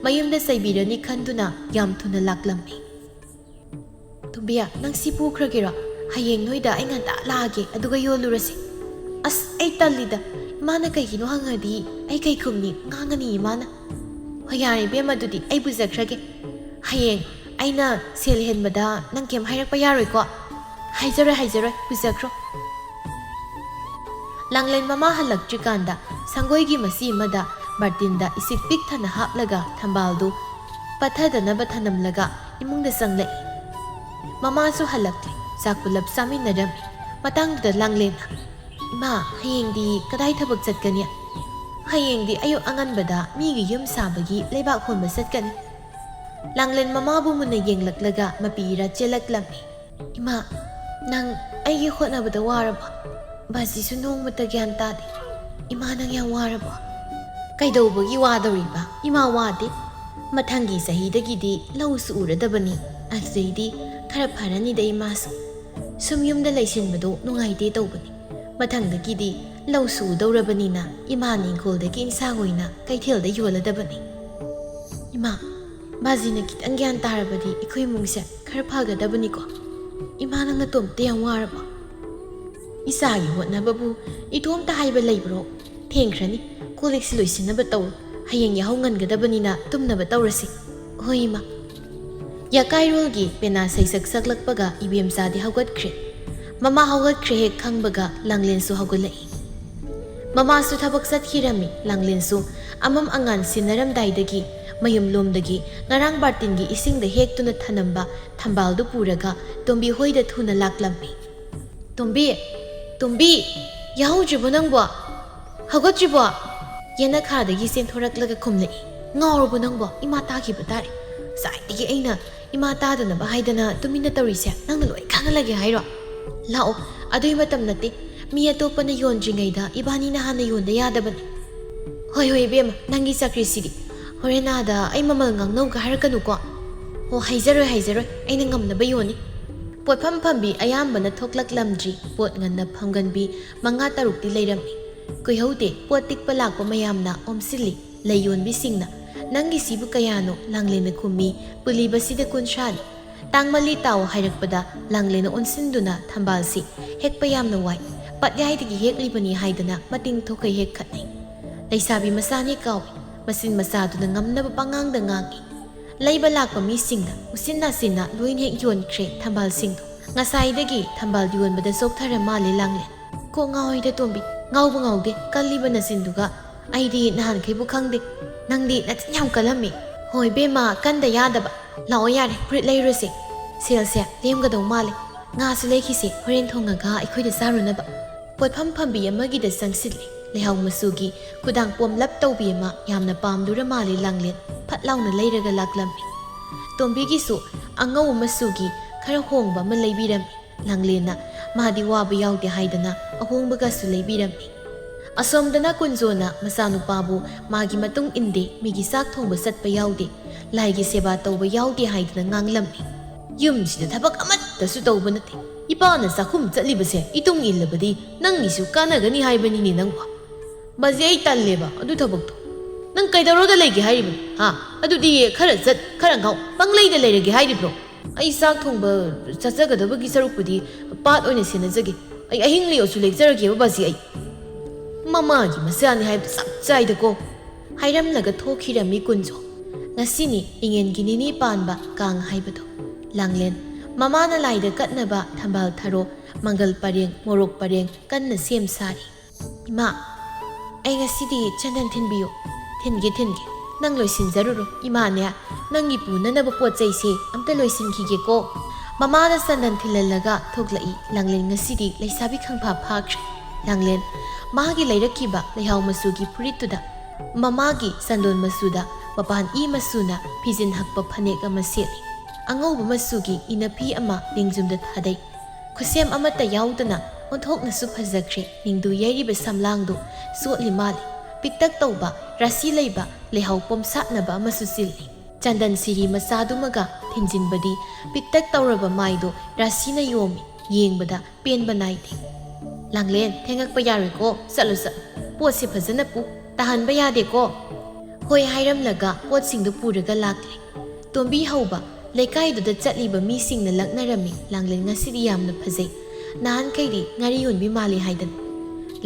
ꯃꯌꯨꯝꯗ ꯆꯩꯕꯤꯔꯅꯤ ꯈꯟꯗꯨꯅ ꯌꯥꯝ ꯊꯨꯅ ꯂꯥꯛꯂꯝꯃꯤ꯫ "ꯇꯣꯝꯕꯤ, ꯅꯪ ꯁꯤ ꯄꯨꯈ꯭ꯔꯒꯦꯔꯣ? ꯍꯌꯦꯡ ꯅꯣꯏꯗ ꯑꯩ ꯉꯟꯇꯥ ꯂꯥꯛꯑꯒꯦ, ꯑꯗꯨꯒ ꯌꯣꯜꯂꯨꯔꯁꯤ꯫" "ꯑꯁ, ꯑꯩ ꯇꯜꯂꯤꯗ꯫ ꯏꯃꯥꯅ ꯀꯩꯒꯤꯅꯣ ꯍꯪꯉꯗꯤ ꯑꯩ ꯀꯩ ꯈꯨꯝꯅꯤ? ꯉꯥꯡꯉꯅꯤ ꯏꯃꯥꯅ꯫" "ꯍꯣꯏ, ꯌꯥꯔꯦ ꯏꯕꯦꯝꯃ, ꯑꯗꯨꯗꯤ ꯑꯩ ꯄꯨꯖꯈ꯭ꯔꯒꯦ꯫ ꯍꯌꯦꯡ ꯑꯩꯅ ꯁꯦꯜ ꯍꯦꯟꯕꯗ ꯅꯪ ꯀꯩꯝ ꯍꯥꯏꯔꯛꯄ ꯌꯥꯔꯣꯏꯀꯣ?" "ꯍꯥꯏꯖꯔꯣꯏ, ꯍꯥꯏꯖꯔꯣꯏ, ꯄꯨꯖꯈ꯭ꯔꯣ꯫" ꯂꯥꯡꯂꯦꯟ ꯃꯃꯥ ꯍꯜꯂꯛꯇ꯭ꯔꯤꯀꯥꯟꯗ ꯁꯪꯒꯣꯏꯒꯤ ꯃꯆꯤ ꯑꯃꯗ ꯕꯥꯔꯇꯤꯟꯗ ꯏꯁꯤꯡ ꯄꯤꯛ ꯊꯟꯅ ꯍꯥꯞꯂꯒ ꯊꯝꯕꯥꯜꯗꯨ ꯄꯠꯊꯗꯅꯕ ꯊꯅꯝꯂꯒ ꯏꯃꯨꯡꯗ ꯆꯪꯂꯛꯏ꯫ ꯃꯃꯥꯁꯨ ꯍꯜꯂꯛꯂꯦ꯫ ꯆꯥꯛ ꯄꯨꯂꯞ ꯆꯥꯃꯤꯟꯅꯔꯝꯃꯤ꯫ ꯃꯇꯥꯡꯗꯨꯗ ꯂꯥꯡꯂꯦꯟꯅ, "ꯏꯃꯥ, ꯍꯌꯦꯡꯗꯤ ꯀꯗꯥꯏ ꯊꯕꯛ ꯆꯠꯀꯅꯤ?" "ꯍꯌꯦꯡꯗꯤ ꯑꯌꯨꯛ ꯑꯉꯟꯕꯗ ꯃꯤꯒꯤ ꯌꯨꯝ ꯁꯥꯕꯒꯤ ꯂꯩꯕꯥꯛ ꯍꯣꯟꯕ ꯆꯠꯀꯅꯤ꯫" ꯂꯥꯡꯂꯦꯟ ꯃꯃꯥꯕꯨ ꯃꯨꯟꯅ ꯌꯦꯡꯂꯛꯂꯒ ꯃꯄꯤ ꯏꯔꯥ ꯆꯦꯜꯂꯛꯂꯝꯃꯤ꯫ "ꯏꯃꯥ, ꯅꯪ ꯑꯩꯒꯤ ꯍꯣꯠꯅꯕꯗ ꯋꯥꯔꯕꯣ? ꯕꯥꯖꯤꯁꯨ ꯅꯣꯡꯃꯇ ꯒ꯭ꯌꯥꯟ ꯇꯥꯗꯦ꯫ ꯏꯃꯥ, ꯅꯪ ꯌꯥꯝ ꯋꯥꯔꯕꯣ?" "ꯀꯩꯗꯧꯕꯒꯤ ꯋꯥꯗꯧꯔꯤꯕ? ꯏꯃꯥ ꯋꯥꯗꯦ꯫ ꯃꯊꯪꯒꯤ ꯆꯍꯤꯗꯒꯤꯗꯤ ꯂꯧꯁꯨ ꯎꯔꯗꯕꯅꯤ꯫ ꯑꯗꯨꯗꯩꯗꯤ ꯈꯔ ꯐꯔꯅꯤꯗ ꯏꯃꯥꯁꯨ꯫ ꯁꯨꯝ ꯌꯨꯝꯗ ꯂꯩꯁꯤꯟꯕꯗꯣ ꯅꯨꯡꯉꯥꯏꯇꯦ ꯇꯧꯕꯅꯤ꯫ ꯃꯊꯪꯗꯒꯤꯗꯤ ꯂꯧꯁꯨ ꯎꯗꯧꯔꯕꯅꯤꯅ ꯏꯃꯥꯅ ꯏꯪꯈꯣꯜꯗꯒꯤ ꯏꯟꯁꯥꯡ ꯑꯣꯏꯅ ꯀꯩꯊꯦꯜꯗ ꯌꯣꯜꯂꯗꯕꯅꯤ꯫ ꯏꯃꯥ, ꯕꯥꯖꯤꯅ ꯈꯤꯇꯪ ꯒ꯭ꯌꯥꯟ ꯇꯥꯔꯕꯗꯤ ꯑꯩꯈꯣꯏ ꯏꯃꯨꯡꯁꯦ ꯈꯔ ꯐꯒꯗꯕꯅꯤꯀꯣ꯫ ꯏꯃꯥ, ꯅꯪ ꯅꯇꯣꯝꯇ ꯌꯥꯝ ꯋꯥꯔꯕꯣ?" "ꯏꯆꯥꯒꯤ ꯍꯣꯠꯅꯕꯕꯨ ꯏꯇꯣꯝꯇ ꯍꯥꯏꯕ ꯂꯩꯕ꯭ꯔꯣ? ꯊꯦꯡꯈ꯭ꯔꯅꯤ꯫ ꯀꯣꯜ ꯂꯤꯛꯁꯤ ꯂꯣꯏꯁꯤꯟꯅꯕ ꯇꯧꯔꯨ꯫ ꯍꯌꯦꯡ ꯌꯥꯍꯧ ꯉꯟꯒꯗꯕꯅꯤꯅ ꯇꯨꯝꯅꯕ ꯇꯧꯔꯁꯤ꯫" "ꯍꯣꯏ, ꯏꯃꯥ꯫" ꯌꯥꯀꯥꯏꯔꯣꯜꯒꯤ ꯄꯦꯅꯥ ꯁꯩꯁꯛ ꯁꯛꯂꯛꯄꯒ ꯏꯕꯦꯝꯆꯥꯗꯤ ꯍꯧꯒꯠꯈ꯭ꯔꯦ꯫ ꯃꯃꯥ ꯍꯧꯒꯠꯈ꯭ꯔꯦ ꯍꯦꯛ ꯈꯪꯕꯒ ꯂꯥꯡꯂꯦꯟꯁꯨ ꯍꯧꯒꯠꯂꯛꯏ꯫ ꯃꯃꯥꯁꯨ ꯊꯕꯛ ꯆꯠꯈꯤꯔꯝꯃꯤ꯫ ꯂꯥꯡꯂꯦꯟꯁꯨ ꯑꯃꯝ ꯑꯉꯥꯟ ꯁꯤꯟꯅꯔꯝꯗꯥꯏꯗꯒꯤ ꯃꯌꯨꯝꯂꯣꯝꯗꯒꯤ ꯉꯔꯥꯡ ꯕꯥꯔꯇꯤꯟꯒꯤ ꯏꯁꯤꯡꯗ ꯍꯦꯛꯇꯨꯅ ꯊꯅꯝꯕ ꯊꯝꯕꯥꯜꯗꯨ ꯄꯨꯔꯒ ꯇꯣꯝꯕꯤ ꯍꯣꯏꯗ ꯊꯨꯅ ꯂꯥꯛꯂꯝꯃꯤ꯫ "ꯇꯣꯝꯕꯤ! ꯇꯣꯝꯕꯤ! ꯌꯥꯍꯧꯗ꯭ꯔꯤꯕꯣ ꯅꯪꯕꯣ? ꯍꯧꯒꯠꯇ꯭ꯔꯤꯕꯣ?" ꯌꯦꯅꯈꯥꯗꯒꯤ ꯆꯦꯟꯊꯣꯔꯛꯂꯒ ꯈꯨꯝꯂꯛꯏ꯫ "ꯉꯥꯎꯔꯕꯣ ꯅꯪꯕꯣ? ꯏꯃꯥ ꯇꯥꯈꯤꯕ ꯇꯥꯔꯦ꯫ ꯉꯁꯥꯏꯗꯒꯤ ꯑꯩꯅ ꯏꯃꯥ ꯇꯥꯗꯅꯕ ꯍꯥꯏꯗꯅ ꯇꯨꯃꯤꯟꯅ ꯇꯧꯔꯤꯁꯦ ꯅꯪꯅ ꯂꯣꯏ ꯈꯪꯍꯜꯂꯒꯦ ꯍꯥꯏꯔꯣ? ꯂꯥꯛꯑꯣ, ꯑꯗꯨꯏ ꯃꯇꯝ ꯅꯠꯇꯦ꯫ ꯃꯤ ꯑꯇꯣꯞꯄꯅ ꯌꯣꯟꯗ꯭ꯔꯤꯉꯩꯗ ꯏꯕꯥꯅꯤꯅ ꯍꯥꯟꯅ ꯌꯣꯟꯗ ꯌꯥꯗꯕꯅꯤ꯫" "ꯍꯣꯏ, ꯍꯣꯏ, ꯏꯕꯦꯝꯃ, ꯅꯪꯒꯤ ꯆꯀ꯭ꯔꯤꯁꯤꯗꯤ꯫ ꯍꯣꯔꯦꯟ ꯑꯥꯗ ꯑꯩ ꯃꯃꯜ ꯉꯥꯡꯅꯧꯒ ꯍꯥꯏꯔꯛꯀꯅꯨꯀꯣ꯫" "ꯑꯣ, ꯍꯥꯏꯖꯔꯣꯏ, ꯍꯥꯏꯖꯔꯣꯏ, ꯑꯩꯅ ꯉꯝꯅꯕ ꯌꯣꯟꯅꯤ꯫" ꯄꯣꯠꯐꯝ ꯐꯝꯕꯤ ꯑꯌꯥꯝꯕꯅ ꯊꯣꯛꯂꯛꯂꯝꯗ꯭ꯔꯤ꯫ ꯄꯣꯠ ꯉꯟꯅ ꯐꯝꯒꯟꯕꯤ ꯃꯉꯥ ꯇꯔꯨꯛꯇꯤ ꯂꯩꯔꯝꯃꯤ꯫ ꯀꯨꯏꯍꯧꯗꯦ, ꯄꯣꯠ ꯇꯤꯛꯄ ꯂꯥꯛꯄ ꯃꯌꯥꯝꯅ ꯑꯣꯝꯁꯤꯜꯂꯤ꯫ ꯂꯩ ꯌꯣꯟꯕꯤꯁꯤꯡꯅ, "ꯅꯪꯒꯤꯁꯤꯕꯨ ꯀꯌꯥꯅꯣ?" ꯂꯥꯡꯂꯦꯟꯅ ꯈꯨꯝꯃꯤ, "ꯄꯨꯂꯤꯕꯁꯤꯗ ꯀꯨꯟꯊ꯭ꯔꯥꯅꯤ꯫" "ꯇꯥꯡꯃꯜꯂꯤ, ꯇꯥꯎ" ꯍꯥꯏꯔꯛꯄꯗ ꯂꯥꯡꯂꯦꯟꯅ ꯑꯣꯟꯁꯤꯟꯗꯨꯅ ꯊꯝꯕꯥꯜꯁꯤ ꯍꯦꯛꯄ ꯌꯥꯝꯅ ꯋꯥꯏ, ꯄꯠꯌꯥꯏꯗꯒꯤ ꯍꯦꯛꯂꯤꯕꯅꯤ ꯍꯥꯏꯗꯅ ꯃꯇꯤꯡ ꯊꯣꯛꯈꯩ ꯍꯦꯛꯈꯠꯅꯩ꯫ ꯂꯩꯁꯥꯕꯤ ꯃꯆꯥꯅꯤ ꯀꯥꯎꯏ, ꯃꯆꯤꯟ ꯃꯆꯥꯗꯨꯅ ꯉꯝꯅꯕ ꯄꯉꯥꯡꯗ ꯉꯥꯡꯏ꯫ ꯂꯩꯕ ꯂꯥꯛꯄ ꯃꯤꯁꯤꯡꯅ ꯎꯆꯤꯟ ꯅꯥꯆꯤꯟꯅ ꯂꯣꯏꯅ ꯍꯦꯛ ꯌꯣꯟꯈ꯭ꯔꯦ ꯊꯝꯕꯥꯜꯁꯤꯡꯗꯣ꯫ ꯉꯁꯥꯏꯗꯒꯤ ꯊꯝꯕꯥꯜ ꯌꯣꯟꯕꯗ ꯆꯣꯛꯊꯔ ꯃꯥꯜꯂꯦ ꯂꯥꯡꯂꯦꯟ꯫ "ꯀꯣꯛ ꯉꯥꯎꯏꯗ ꯇꯣꯝꯕꯤ, ꯉꯥꯎꯕ ꯉꯥꯎꯗꯦ, ꯀꯜꯂꯤꯕ ꯅꯆꯤꯟꯗꯨꯒ꯫ ꯑꯩꯗꯤ ꯅꯍꯥꯟꯈꯩꯕꯨ ꯈꯪꯗꯦ, ꯅꯪꯗꯤ ꯅꯆꯤꯟ ꯌꯥꯝ ꯀꯜꯂꯝꯃꯤ꯫" "ꯍꯣꯏ ꯏꯕꯦꯝꯃ, ꯀꯟꯗ ꯌꯥꯗꯕ꯫ ꯂꯥꯛꯑꯣ ꯌꯥꯔꯦ, ꯐꯨꯔꯤꯠ ꯂꯩꯔꯨꯁꯦ꯫ ꯁꯦꯜꯁꯦ ꯂꯦꯝꯒꯗꯧ ꯃꯥꯜꯂꯦ꯫ ꯉꯥꯁꯨ ꯂꯩꯈꯤꯁꯦ, ꯍꯣꯔꯦꯟ ꯊꯣꯡꯉꯒ ꯑꯩꯈꯣꯏꯗ ꯆꯥꯔꯨꯅꯕ꯫" ꯄꯣꯠꯐꯝ ꯐꯝꯕꯤ ꯑꯃꯒꯤꯗ ꯆꯪꯁꯤꯜꯂꯦ꯫ ꯂꯩꯍꯥꯎ ꯃꯆꯨꯒꯤ ꯈꯨꯗꯥꯡ ꯄꯣꯝꯂꯞ ꯇꯧꯕꯤ ꯑꯃ ꯌꯥꯝꯅ ꯄꯥꯝꯗꯨꯔ ꯃꯥꯜꯂꯦ ꯂꯥꯡꯂꯦꯟ꯫ ꯐꯠ ꯂꯥꯎꯅ ꯂꯩꯔꯒ ꯂꯥꯛꯂꯝꯃꯤ꯫ ꯇꯣꯝꯕꯤꯒꯤꯁꯨ ꯑꯉꯧꯕ ꯃꯆꯨꯒꯤ ꯈꯔ ꯍꯣꯡꯕ ꯑꯃ ꯂꯩꯕꯤꯔꯝꯃꯤ꯫ ꯂꯥꯡꯂꯦꯟꯅ ꯃꯥꯗꯤ ꯋꯥꯕ ꯌꯥꯎꯗꯦ ꯍꯥꯏꯗꯅ ꯑꯍꯣꯡꯕꯒꯁꯨ ꯂꯩꯕꯤꯔꯝꯃꯤ꯫ ꯑꯁꯣꯝꯗꯅ ꯀꯨꯟꯖꯣꯅ ꯃꯆꯥꯅꯨꯄꯥꯕꯨ ꯃꯥꯒꯤ ꯃꯇꯨꯡ ꯏꯟꯗꯦ, ꯃꯤꯒꯤ ꯆꯥꯛ ꯊꯣꯡꯕ ꯆꯠꯄ ꯌꯥꯎꯗꯦ, ꯂꯥꯏꯒꯤ ꯁꯦꯕꯥ ꯇꯧꯕ ꯌꯥꯎꯗꯦ ꯍꯥꯏꯗꯅ ꯉꯥꯡꯂꯝꯃꯤ꯫ "ꯌꯨꯝꯁꯤꯗ ꯊꯕꯛ ꯑꯃꯠꯇꯁꯨ ꯇꯧꯕ ꯅꯠꯇꯦ, ꯏꯄꯥꯅ ꯆꯥꯛꯈꯨꯝ ꯆꯠꯂꯤꯕꯁꯦ ꯏꯇꯨꯡ ꯏꯜꯂꯕꯗꯤ ꯅꯪꯒꯤꯁꯨ ꯀꯥꯟꯅꯒꯅꯤ ꯍꯥꯏꯕꯅꯤꯅꯦ ꯅꯪꯕꯣ꯫ ꯕꯥꯖꯤ, ꯑꯩ ꯇꯜꯂꯦꯕ ꯑꯗꯨ ꯊꯕꯛꯇꯣ꯫ ꯅꯪ ꯀꯩꯗꯧꯔꯒ ꯂꯩꯒꯦ ꯍꯥꯏꯔꯤꯕꯅꯣ? ꯍꯥ? ꯑꯗꯨꯗꯤ ꯈꯔ ꯆꯠ, ꯈꯔ ꯉꯥꯎ, ꯄꯪꯂꯩꯗ ꯂꯩꯔꯒꯦ ꯍꯥꯏꯔꯤꯕ꯭ꯔꯣ? ꯑꯩ ꯆꯥꯛ ꯊꯣꯡꯕ ꯆꯠꯆꯒꯗꯕꯒꯤ ꯁꯔꯨꯛꯄꯨꯗꯤ ꯄꯥꯠ ꯑꯣꯏꯅ ꯁꯦꯟꯅꯖꯒꯦ꯫ ꯑꯩ ꯑꯍꯤꯡ ꯂꯦꯛꯑꯁꯨ ꯂꯦꯛꯆꯔꯒꯦꯕ ꯕꯥꯖꯤ ꯑꯩ꯫" ꯃꯃꯥꯒꯤ ꯃꯆꯥꯅꯤ ꯍꯥꯏꯕꯗ ꯆꯞ ꯆꯥꯏꯗꯀꯣ꯫ ꯍꯥꯏꯔꯝꯂꯒ ꯊꯣꯛꯈꯤꯔꯝꯃꯤ ꯀꯨꯟꯖꯣ꯫ ꯉꯁꯤꯅꯤ ꯏꯉꯦꯟꯒꯤ ꯅꯤꯅꯤ ꯄꯥꯟꯕ ꯀꯥꯡ ꯍꯥꯏꯕꯗꯣ꯫ ꯂꯥꯡꯂꯦꯟ ꯃꯃꯥꯅ ꯂꯥꯏꯗ ꯀꯠꯅꯕ ꯊꯝꯕꯥꯜ ꯊꯔꯣ, ꯃꯪꯒꯜ ꯄꯔꯦꯡ, ꯃꯣꯔꯣꯛ ꯄꯔꯦꯡ ꯀꯟꯅ ꯁꯦꯝ ꯁꯥꯔꯤ꯫ "ꯏꯃꯥ, ꯑꯩ ꯉꯁꯤꯗꯤ ꯆꯟꯗꯟ ꯊꯤꯟꯕꯤꯌꯨ꯫" "ꯊꯤꯟꯒꯦ, ꯊꯤꯟꯒꯦ꯫ ꯅꯪ ꯂꯣꯏꯁꯤꯟꯖꯔꯨꯔꯣ꯫ ꯏꯃꯥꯅꯦ, ꯅꯪꯒꯤ ꯄꯨꯅꯅꯕ ꯄꯣꯠ ꯆꯩꯁꯦ ꯑꯝꯇ ꯂꯣꯏꯁꯤꯟꯈꯤꯒꯦꯀꯣ꯫" ꯃꯃꯥꯅ ꯆꯟꯗꯟ ꯊꯤꯜꯍꯜꯂꯒ ꯊꯣꯛꯂꯛꯏ꯫ ꯂꯥꯡꯂꯦꯟ ꯉꯁꯤꯗꯤ ꯂꯩꯁꯥꯕꯤ ꯈꯪꯐꯥ ꯐꯥꯈ꯭ꯔꯦ꯫ ꯂꯥꯡꯂꯦꯟ ꯃꯥꯒꯤ ꯂꯩꯔꯛꯈꯤꯕ ꯂꯩꯍꯥꯎ ꯃꯆꯨꯒꯤ ꯐꯨꯔꯤꯠꯇꯨꯗ ꯃꯃꯥꯒꯤ ꯆꯟꯗꯣꯟ ꯃꯆꯨꯗ ꯃꯄꯥꯟ ꯏ ꯃꯆꯨꯅ ꯐꯤꯖꯤꯟ ꯍꯛꯄ ꯐꯅꯦꯛ ꯑꯃ ꯁꯦꯠꯂꯤ꯫ ꯑꯉꯧꯕ ꯃꯆꯨꯒꯤ ꯏꯅꯐꯤ ꯑꯃ ꯂꯦꯡꯖꯨꯝꯗ ꯊꯥꯗꯩ꯫ ꯈꯨꯠꯁꯦꯝ ꯑꯃꯠꯇ ꯌꯥꯎꯗꯅ ꯑꯣꯟꯊꯣꯛꯅꯁꯨ ꯐꯖꯈ꯭ꯔꯦ꯫ ꯃꯤꯡꯗꯨ ꯌꯩꯔꯤꯕ ꯁꯝꯂꯥꯡꯗꯨ ꯁꯣꯠꯂꯤ ꯃꯥꯜꯂꯤ꯫ ꯄꯤꯛꯇꯛ ꯇꯧꯕ, ꯔꯥꯁꯤ ꯂꯩꯕ ꯂꯩꯍꯥꯎ ꯄꯣꯝꯁꯥꯠꯅꯕ ꯑꯃꯁꯨ ꯆꯤꯜꯂꯤ꯫ ꯆꯟꯗꯟ ꯁꯤꯔꯤ ꯃꯆꯥꯗꯨꯃꯒ ꯊꯤꯟꯖꯤꯟꯕꯗꯤ ꯄꯤꯛꯇꯛ ꯇꯧꯔꯕ ꯃꯥꯏꯗꯣ ꯔꯥꯁꯤꯅ ꯌꯣꯝꯃꯤ꯫ ꯌꯦꯡꯕꯗ ꯄꯦꯟꯕ ꯅꯥꯏꯗꯦ꯫ "ꯂꯥꯡꯂꯦꯟ, ꯊꯦꯡꯉꯛꯄ ꯌꯥꯔꯣꯏꯀꯣ, ꯆꯠꯂꯨ ꯆꯠꯂꯨ꯫ ꯄꯣꯠꯁꯦ ꯐꯖꯅ ꯄꯨ, ꯇꯥꯍꯟꯕ ꯌꯥꯗꯦꯀꯣ꯫" ꯍꯣꯏ ꯍꯥꯏꯔꯝꯂꯒ ꯄꯣꯠꯁꯤꯡꯗꯨ ꯄꯨꯔꯒ ꯂꯥꯛꯂꯦ꯫ ꯇꯣꯝꯕꯤ ꯍꯧꯕ ꯂꯩꯀꯥꯏꯗꯨꯗ ꯆꯠꯂꯤꯕ ꯃꯤꯁꯤꯡꯅ ꯂꯛꯅꯔꯝꯃꯤ, "ꯂꯥꯡꯂꯦꯟ ꯉꯁꯤꯗꯤ ꯌꯥꯝꯅ ꯐꯖꯩ꯫ ꯅꯍꯥꯟꯈꯩꯗꯤ ꯉꯥꯔꯤ ꯌꯣꯟꯕꯤ ꯃꯥꯜꯂꯤ" ꯍꯥꯏꯗꯅ꯫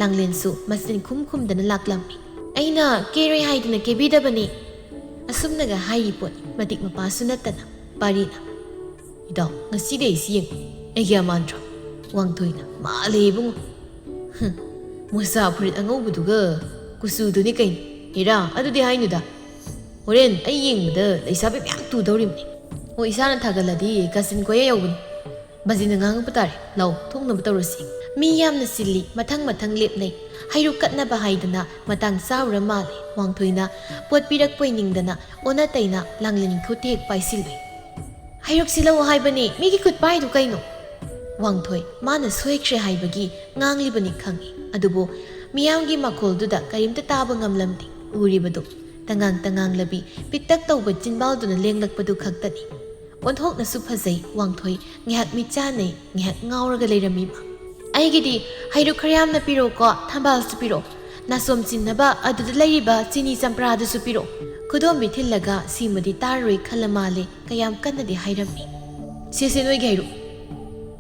ꯂꯥꯡꯂꯦꯟꯁꯨ ꯃꯆꯤꯟ ꯈꯨꯝ ꯈꯨꯝꯗꯅ ꯂꯥꯛꯂꯝꯃꯤ꯫ "ꯑꯩꯅ ꯀꯦꯔꯣꯏ ꯍꯥꯏꯗꯅ ꯀꯦꯕꯤꯗꯕꯅꯤ꯫" ꯑꯁꯨꯝꯅꯒ ꯍꯥꯏꯔꯤ ꯄꯣꯠꯅꯤ, ꯃꯇꯤꯛ ꯃꯄꯥꯁꯨ ꯅꯠꯇꯅ꯫ ꯄꯥꯔꯤꯅ, "ꯏꯇꯥꯎ, ꯉꯁꯤꯗꯤ ꯑꯩꯁꯤ ꯌꯦꯡꯉꯨ, ꯑꯩꯒꯤ ꯑꯃꯥꯟꯗ꯭ꯔꯣ?" ꯋꯥꯡꯊꯣꯏꯅ, "ꯃꯥꯜꯂꯦ ꯏꯕꯨꯡꯉꯣ꯫ ꯍꯨꯝ, ꯃꯣꯖꯥ ꯐꯨꯔꯤꯠ ꯑꯉꯧꯕꯗꯨꯒ ꯀꯨꯆꯨꯗꯨꯅꯤ ꯀꯩꯅꯣ꯫ ꯍꯦꯔꯥ, ꯑꯗꯨꯗꯤ ꯍꯥꯏꯅꯨꯗ꯫ ꯍꯣꯔꯦꯟ ꯑꯩ ꯌꯦꯡꯕꯗ ꯂꯩꯁꯥꯕꯤ ꯃꯌꯥꯝ ꯇꯨꯗꯧꯔꯤꯕꯅꯤ꯫ ꯍꯣꯏ, ꯏꯁꯥꯅ ꯊꯥꯒꯠꯂꯗꯤ ꯀꯥꯆꯤꯟ ꯀꯣꯏꯌꯥ ꯌꯧꯕꯅꯤ꯫ ꯕꯥꯖꯤꯅ ꯉꯥꯡꯉꯛꯄ ꯇꯥꯔꯦ꯫ ꯂꯥꯎ, ꯊꯣꯛꯅꯕ ꯇꯧꯔꯁꯤ꯫" ꯃꯤ ꯌꯥꯝꯅ ꯆꯤꯜꯂꯤ, ꯃꯊꯪ ꯃꯊꯪ ꯂꯦꯞꯅꯩ꯫ ꯍꯩꯔꯨꯛ ꯀꯠꯅꯕ ꯍꯥꯏꯗꯅ ꯃꯇꯥꯡ ꯆꯥꯔꯨꯔ ꯃꯥꯜꯂꯦ꯫ ꯋꯥꯡꯊꯣꯏꯅ ꯄꯣꯠ ꯄꯤꯔꯛꯄꯣꯏ ꯅꯤꯡꯗꯅ ꯑꯣꯟꯅ ꯇꯩꯅ ꯂꯥꯡꯂꯦꯟꯒꯤ ꯈꯨꯠꯇ ꯍꯦꯛ ꯄꯥꯏꯁꯤꯜꯂꯨꯏ꯫ "ꯍꯩꯔꯨꯛꯁꯤ ꯂꯧ ꯍꯥꯏꯕꯅꯦ, ꯃꯤꯒꯤ ꯈꯨꯠ ꯄꯥꯏꯗꯨ ꯀꯩꯅꯣ?" ꯋꯥꯡꯊꯣꯏ ꯃꯥꯅ ꯁꯣꯏꯈ꯭ꯔꯦ ꯍꯥꯏꯕꯒꯤ ꯉꯥꯡꯂꯤꯕꯅꯤ ꯈꯪꯏ, ꯑꯗꯨꯕꯨ ꯃꯤꯌꯥꯝꯒꯤ ꯃꯈꯣꯜꯗꯨꯗ ꯀꯔꯤꯝꯇ ꯇꯥꯕ ꯉꯝꯂꯝꯗꯦ꯫ ꯎꯔꯤꯕꯗꯨ ꯇꯉꯥꯡ ꯇꯉꯥꯡꯂꯕꯤ ꯄꯤꯛꯇꯛ ꯇꯧꯕ ꯆꯤꯟꯕꯥꯜꯗꯨꯅ ꯂꯦꯡꯂꯛꯄꯗꯨ ꯈꯛꯇꯅꯤ꯫ ꯑꯣꯟꯊꯣꯛꯅꯁꯨ ꯐꯖꯩ ꯋꯥꯡꯊꯣꯏ꯫ ꯉꯥꯏꯍꯥꯛ ꯃꯤꯠ ꯆꯥꯟꯅꯩ, ꯉꯥꯏꯍꯥꯛ ꯉꯥꯎꯔꯒ ꯂꯩꯔꯝꯃꯤ ꯃꯥ꯫ "ꯑꯩꯒꯤꯗꯤ ꯍꯩꯔꯨꯛ ꯈꯔ ꯌꯥꯝꯅ ꯄꯤꯔꯛꯎꯀꯣ, ꯊꯝꯕꯥꯜꯁꯨ ꯄꯤꯔꯛꯑꯣ꯫ ꯅꯥꯆꯣꯝ ꯆꯤꯟꯅꯕ ꯑꯗꯨꯗ ꯂꯩꯔꯤꯕ ꯆꯤꯅꯤ ꯆꯝꯄ꯭ꯔꯥꯗꯨꯁꯨ ꯄꯤꯔꯛꯑꯣ꯫" ꯈꯨꯗꯣꯝꯕꯤ ꯊꯤꯜꯂꯒ ꯁꯤꯃꯗꯤ ꯇꯥꯔꯔꯣꯏ ꯈꯜꯂ ꯃꯥꯜꯂꯦ, ꯀꯌꯥꯝ ꯀꯟꯅꯗꯤ ꯍꯥꯏꯔꯝꯃꯤ꯫ "ꯁꯤꯁꯦ ꯅꯣꯏꯒꯤ ꯍꯩꯔꯨꯛ꯫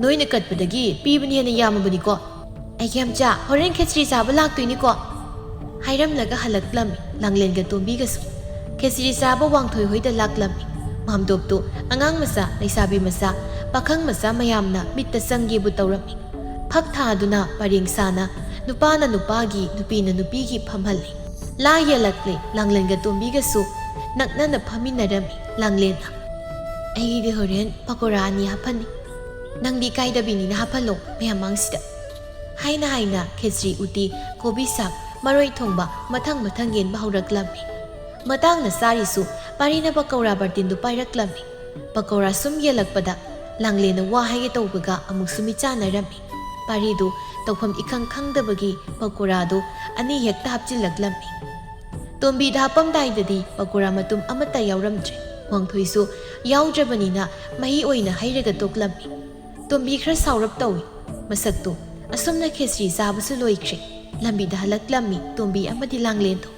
ꯅꯣꯏꯅ ꯀꯠꯄꯗꯒꯤ ꯄꯤꯕꯅ ꯍꯦꯟꯅ ꯌꯥꯝꯃꯕꯅꯤꯀꯣ꯫ ꯑꯩꯒꯤ ꯌꯥꯝꯆꯥ, ꯍꯣꯔꯦꯟ ꯈꯦꯆ꯭ꯔꯤ ꯆꯥꯕ ꯂꯥꯛꯇꯣꯏꯅꯤꯀꯣ?" ꯍꯥꯏꯔꯝꯂꯒ ꯍꯜꯂꯛꯂꯝꯃꯤ ꯂꯥꯡꯂꯦꯟꯒ ꯇꯣꯝꯕꯤꯒꯁꯨ꯫ ꯈꯦꯆ꯭ꯔꯤ ꯆꯥꯕ ꯋꯥꯡꯊꯣꯏ ꯍꯣꯏꯗ ꯂꯥꯛꯂꯝꯃꯤ꯫ ꯃꯥꯝꯗꯣꯞꯇꯨ ꯑꯉꯥꯡ ꯃꯆꯥ, ꯂꯩꯁꯥꯕꯤ ꯃꯆꯥ, ꯄꯥꯈꯪ ꯃꯆꯥ ꯃꯌꯥꯝꯅ ꯃꯤꯠꯇ ꯆꯪꯒꯦꯕꯨ ꯇꯧꯔꯝꯃꯤ꯫ ꯐꯛ ꯊꯥꯗꯨꯅ ꯄꯔꯦꯡ ꯁꯥꯅ ꯅꯨꯄꯥꯅ ꯅꯨꯄꯥꯒꯤ, ꯅꯨꯄꯤꯅ ꯅꯨꯄꯤꯒꯤ ꯐꯝꯍꯜꯂꯤ꯫ ꯂꯥ ꯌꯦꯜꯂꯛꯂꯦ꯫ ꯂꯥꯡꯂꯦꯟꯒ ꯇꯣꯝꯕꯤꯒꯁꯨ ꯅꯛꯅꯅ ꯐꯝꯃꯤꯟꯅꯔꯝꯃꯤ꯫ ꯂꯥꯡꯂꯦꯟꯅ, "ꯑꯩꯒꯤꯗꯤ ꯍꯣꯔꯦꯟ ꯄꯀꯣꯔꯥ ꯑꯅꯤ ꯍꯥꯞꯍꯟꯅꯤ꯫ ꯅꯪꯗꯤ ꯏꯀꯥꯏꯗꯕꯤꯅꯤꯅ ꯍꯥꯞꯍꯜꯂꯣ ꯃꯌꯥꯝ ꯃꯥꯡꯁꯤꯗ꯫" ꯍꯥꯏꯅ ꯍꯥꯏꯅ ꯈꯦꯆ꯭ꯔꯤ, ꯎꯇꯤ, ꯀꯣꯕꯤ ꯁꯥꯛ, ꯃꯔꯣꯏ ꯊꯣꯡꯕ ꯃꯊꯪ ꯃꯊꯪ ꯌꯦꯟꯕ ꯍꯧꯔꯛꯂꯝꯃꯤ꯫ ꯃꯇꯥꯡꯅ ꯆꯥꯔꯤꯁꯨ ꯄꯥꯔꯤꯅ ꯄꯀꯧꯔꯥ ꯕꯥꯔꯇꯤꯟꯗꯨ ꯄꯥꯏꯔꯛꯂꯝꯃꯤ꯫ ꯄꯀꯧꯔꯥ ꯁꯨꯝ ꯌꯦꯜꯂꯛꯄꯗ ꯂꯥꯡꯂꯦꯟꯅ ꯋꯥ ꯍꯥꯏꯒꯦ ꯇꯧꯕꯒ ꯑꯃꯨꯛꯁꯨ ꯃꯤꯠ ꯆꯥꯟꯅꯔꯝꯃꯤ꯫ ꯄꯥꯔꯤꯗꯨ ꯇꯧꯐꯝ ꯏꯈꯪ ꯈꯪꯗꯕꯒꯤ ꯄꯀꯧꯔꯥꯗꯨ ꯑꯅꯤ ꯍꯦꯛꯇ ꯍꯥꯞꯆꯤꯜꯂꯛꯂꯝꯃꯤ꯫ ꯇꯣꯝꯕꯤꯗ ꯍꯥꯞꯄꯝꯗꯥꯏꯗꯗꯤ ꯄꯀꯧꯔꯥ ꯃꯇꯨꯝ ꯑꯃꯠꯇ ꯌꯥꯎꯔꯝꯗ꯭ꯔꯦ꯫ ꯋꯥꯡꯊꯣꯏꯁꯨ ꯌꯥꯎꯗ꯭ꯔꯕꯅꯤꯅ ꯃꯍꯤ ꯑꯣꯏꯅ ꯍꯩꯔꯒ ꯇꯣꯛꯂꯝꯃꯤ꯫ ꯇꯣꯝꯕꯤ ꯈꯔ ꯁꯥꯎꯔꯞ ꯇꯧꯏ꯫ ꯃꯁꯛꯇꯨ ꯑꯁꯨꯝꯅ ꯈꯦꯆ꯭ꯔꯤ ꯆꯥꯕꯁꯨ ꯂꯣꯏꯈ꯭ꯔꯦ꯫ ꯂꯝꯕꯤꯗ ꯍꯜꯂꯛꯂꯝꯃꯤ ꯇꯣꯝꯕꯤ ꯑꯃꯗꯤ ꯂꯥꯡꯂꯦꯟꯗꯣ꯫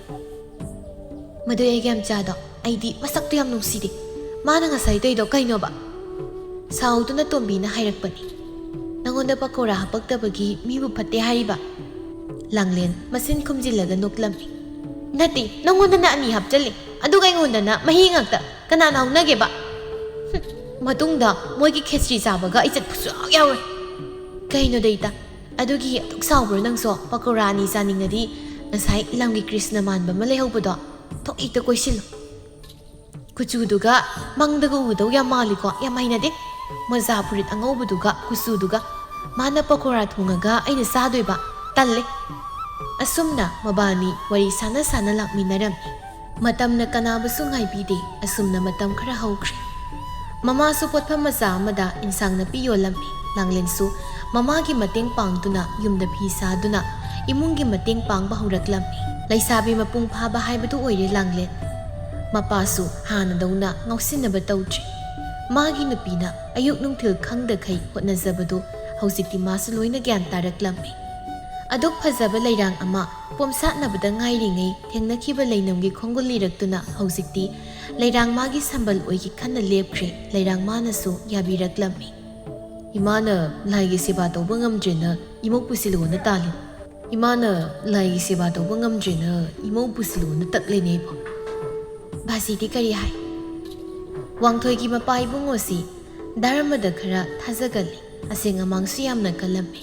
"ꯃꯗꯨ ꯑꯩꯒꯤ ꯌꯥꯝꯆꯥꯗꯣ, ꯑꯩꯗꯤ ꯃꯁꯛꯇꯨ ꯌꯥꯝ ꯅꯨꯡꯁꯤꯗꯦ꯫ ꯃꯥꯅ ꯉꯁꯥꯏ ꯇꯧꯔꯤꯗꯣ ꯀꯩꯅꯣꯕ?" ꯁꯥꯎꯗꯨꯅ ꯇꯣꯝꯕꯤꯅ ꯍꯥꯏꯔꯛꯄꯅꯤ꯫ "ꯅꯉꯣꯟꯗ ꯄꯀꯧꯔꯥ ꯍꯥꯄꯛꯇꯕꯒꯤ ꯃꯤꯕꯨ ꯐꯠꯇꯦ ꯍꯥꯏꯔꯤꯕ?" ꯂꯥꯡꯂꯦꯟ ꯃꯆꯤꯟ ꯈꯨꯝꯖꯤꯜꯂꯒ ꯅꯣꯛꯂꯝꯃꯤ꯫ "ꯅꯠꯇꯦ, ꯅꯉꯣꯟꯗꯅ ꯑꯅꯤ ꯍꯥꯞꯆꯜꯂꯦ, ꯑꯗꯨꯒ ꯑꯩꯉꯣꯟꯗꯅ ꯃꯍꯤ ꯉꯥꯛꯇ꯫ ꯀꯅꯥꯅ ꯍꯧꯅꯒꯦꯕ?" "ꯍꯨꯝ, ꯃꯇꯨꯡꯗ ꯃꯣꯏꯒꯤ ꯈꯦꯆ꯭ꯔꯤ ꯆꯥꯕꯒ ꯑꯩ ꯆꯠꯄ ꯁꯨꯛꯌꯥꯎ ꯌꯥꯎꯔꯣꯏ꯫" "ꯀꯩꯅꯣꯗ ꯏꯇꯥ, ꯑꯗꯨꯒꯤ ꯑꯗꯨꯛ ꯁꯥꯎꯕ꯭ꯔꯣ ꯅꯪꯁꯨ? ꯄꯀꯧꯔꯥ ꯑꯅꯤ ꯆꯥꯅꯤꯡꯉꯗꯤ ꯉꯁꯥꯏ ꯂꯝꯒꯤ ꯀ꯭ꯔꯤꯁꯅ ꯃꯥꯟꯕ ꯑꯃ ꯂꯩꯍꯧꯕꯗꯣ, ꯊꯣꯛ ꯍꯦꯛꯇ ꯀꯣꯏꯁꯤꯜꯂꯨ꯫ ꯀꯨꯆꯨꯗꯨꯒ ꯃꯪꯗꯒ ꯎꯗꯧ ꯌꯥꯝ ꯃꯥꯜꯂꯤꯀꯣ, ꯌꯥꯝ ꯍꯩꯅꯗꯦ꯫ ꯃꯣꯖꯥ ꯐꯨꯔꯤꯠ ꯑꯉꯧꯕꯗꯨꯒ ꯀꯨꯆꯨꯗꯨꯒ "ꯃꯥꯅ ꯄꯀꯣꯔꯥ ꯊꯣꯡꯉꯒ ꯑꯩꯅ ꯆꯥꯗꯣꯏꯕ? ꯇꯜꯂꯦ!" ꯑꯁꯨꯝꯅ ꯃꯕꯥꯅꯤ ꯋꯥꯔꯤ ꯁꯥꯟꯅ ꯁꯥꯟꯅ ꯂꯥꯛꯃꯤꯟꯅꯔꯝꯃꯤ꯫ ꯃꯇꯝꯅ ꯀꯅꯥꯕꯨꯁꯨ ꯉꯥꯏꯕꯤꯗꯦ꯫ ꯑꯁꯨꯝꯅ ꯃꯇꯝ ꯈꯔ ꯍꯧꯈ꯭ꯔꯦ꯫ ꯃꯃꯥꯁꯨ ꯄꯣꯠꯐꯝ ꯃꯆꯥ ꯑꯃꯗ ꯏꯟꯁꯥꯡ ꯅꯥꯄꯤ ꯌꯣꯜꯂꯝꯃꯤ꯫ ꯂꯥꯡꯂꯦꯟꯁꯨ ꯃꯃꯥꯒꯤ ꯃꯇꯦꯡ ꯄꯥꯡꯗꯨꯅ ꯌꯨꯝꯗ ꯐꯤ ꯁꯥꯗꯨꯅ ꯏꯃꯨꯡꯒꯤ ꯃꯇꯦꯡ ꯄꯥꯡꯕ ꯍꯧꯔꯛꯂꯝꯃꯤ꯫ ꯂꯩꯁꯥꯕꯤ ꯃꯄꯨꯡ ꯐꯥꯕ ꯍꯥꯏꯕꯗꯨ ꯑꯣꯏꯔꯦ ꯂꯥꯡꯂꯦꯟ꯫ ꯃꯄꯥꯁꯨ ꯍꯥꯟꯅꯗꯧꯅ ꯉꯥꯎꯁꯤꯟꯅꯕ ꯇꯧꯗ꯭ꯔꯦ꯫ ꯃꯥꯒꯤ ꯅꯨꯄꯤꯅ ꯑꯌꯨꯛ ꯅꯨꯡꯊꯤꯜ ꯈꯪꯗꯈꯩ ꯍꯣꯠꯅꯖꯕꯗꯨ ꯍꯧꯖꯤꯛꯇꯤ ꯃꯥꯁꯨ ꯂꯣꯏꯅ ꯒ꯭ꯌꯥꯟ ꯇꯥꯔꯛꯂꯝꯃꯤ꯫ ꯑꯗꯨꯛ ꯐꯖꯕ ꯂꯩꯔꯥꯡ ꯑꯃ ꯄꯣꯝꯁꯥꯠꯅꯕꯗ ꯉꯥꯏꯔꯤꯉꯩ ꯊꯦꯡꯅꯈꯤꯕ ꯂꯩꯅꯝꯒꯤ ꯈꯣꯡꯒꯨꯜ ꯂꯤꯔꯛꯇꯨꯅ ꯍꯧꯖꯤꯛꯇꯤ ꯂꯩꯔꯥꯡ ꯃꯥꯒꯤ ꯁꯝꯕꯜ ꯑꯣꯏꯒꯤ ꯈꯟꯅ ꯂꯦꯞꯈ꯭ꯔꯦ꯫ ꯂꯩꯔꯥꯡ ꯃꯥꯅꯁꯨ ꯌꯥꯕꯤꯔꯛꯂꯝꯃꯤ꯫ "ꯏꯃꯥꯅ ꯂꯥꯏꯒꯤ ꯁꯦꯕꯥ ꯇꯧꯕ ꯉꯝꯗ꯭ꯔꯦꯅ ꯏꯃꯧ ꯄꯨꯁꯤꯜꯂꯨꯅ ꯇꯥꯜꯂꯤ꯫ ꯏꯃꯥꯅ ꯂꯥꯏꯒꯤ ꯁꯦꯕꯥ ꯇꯧꯕ ꯉꯝꯗ꯭ꯔꯦꯅ ꯏꯃꯧ ꯄꯨꯁꯤꯜꯂꯨꯅ ꯇꯛꯂꯦꯅꯦ ꯏꯕꯣ꯫" ꯕꯥꯖꯤꯗꯤ ꯀꯔꯤ ꯍꯥꯏ? ꯋꯥꯡꯊꯣꯏꯒꯤ ꯃꯄꯥ ꯏꯕꯨꯡꯉꯣꯁꯤ ꯙꯔꯃꯗ ꯈꯔ ꯊꯥꯖꯒꯜꯂꯤ꯫ ꯑꯁꯦꯡ ꯑꯃꯥꯡꯁꯨ ꯌꯥꯝꯅ ꯀꯜꯂꯝꯃꯤ꯫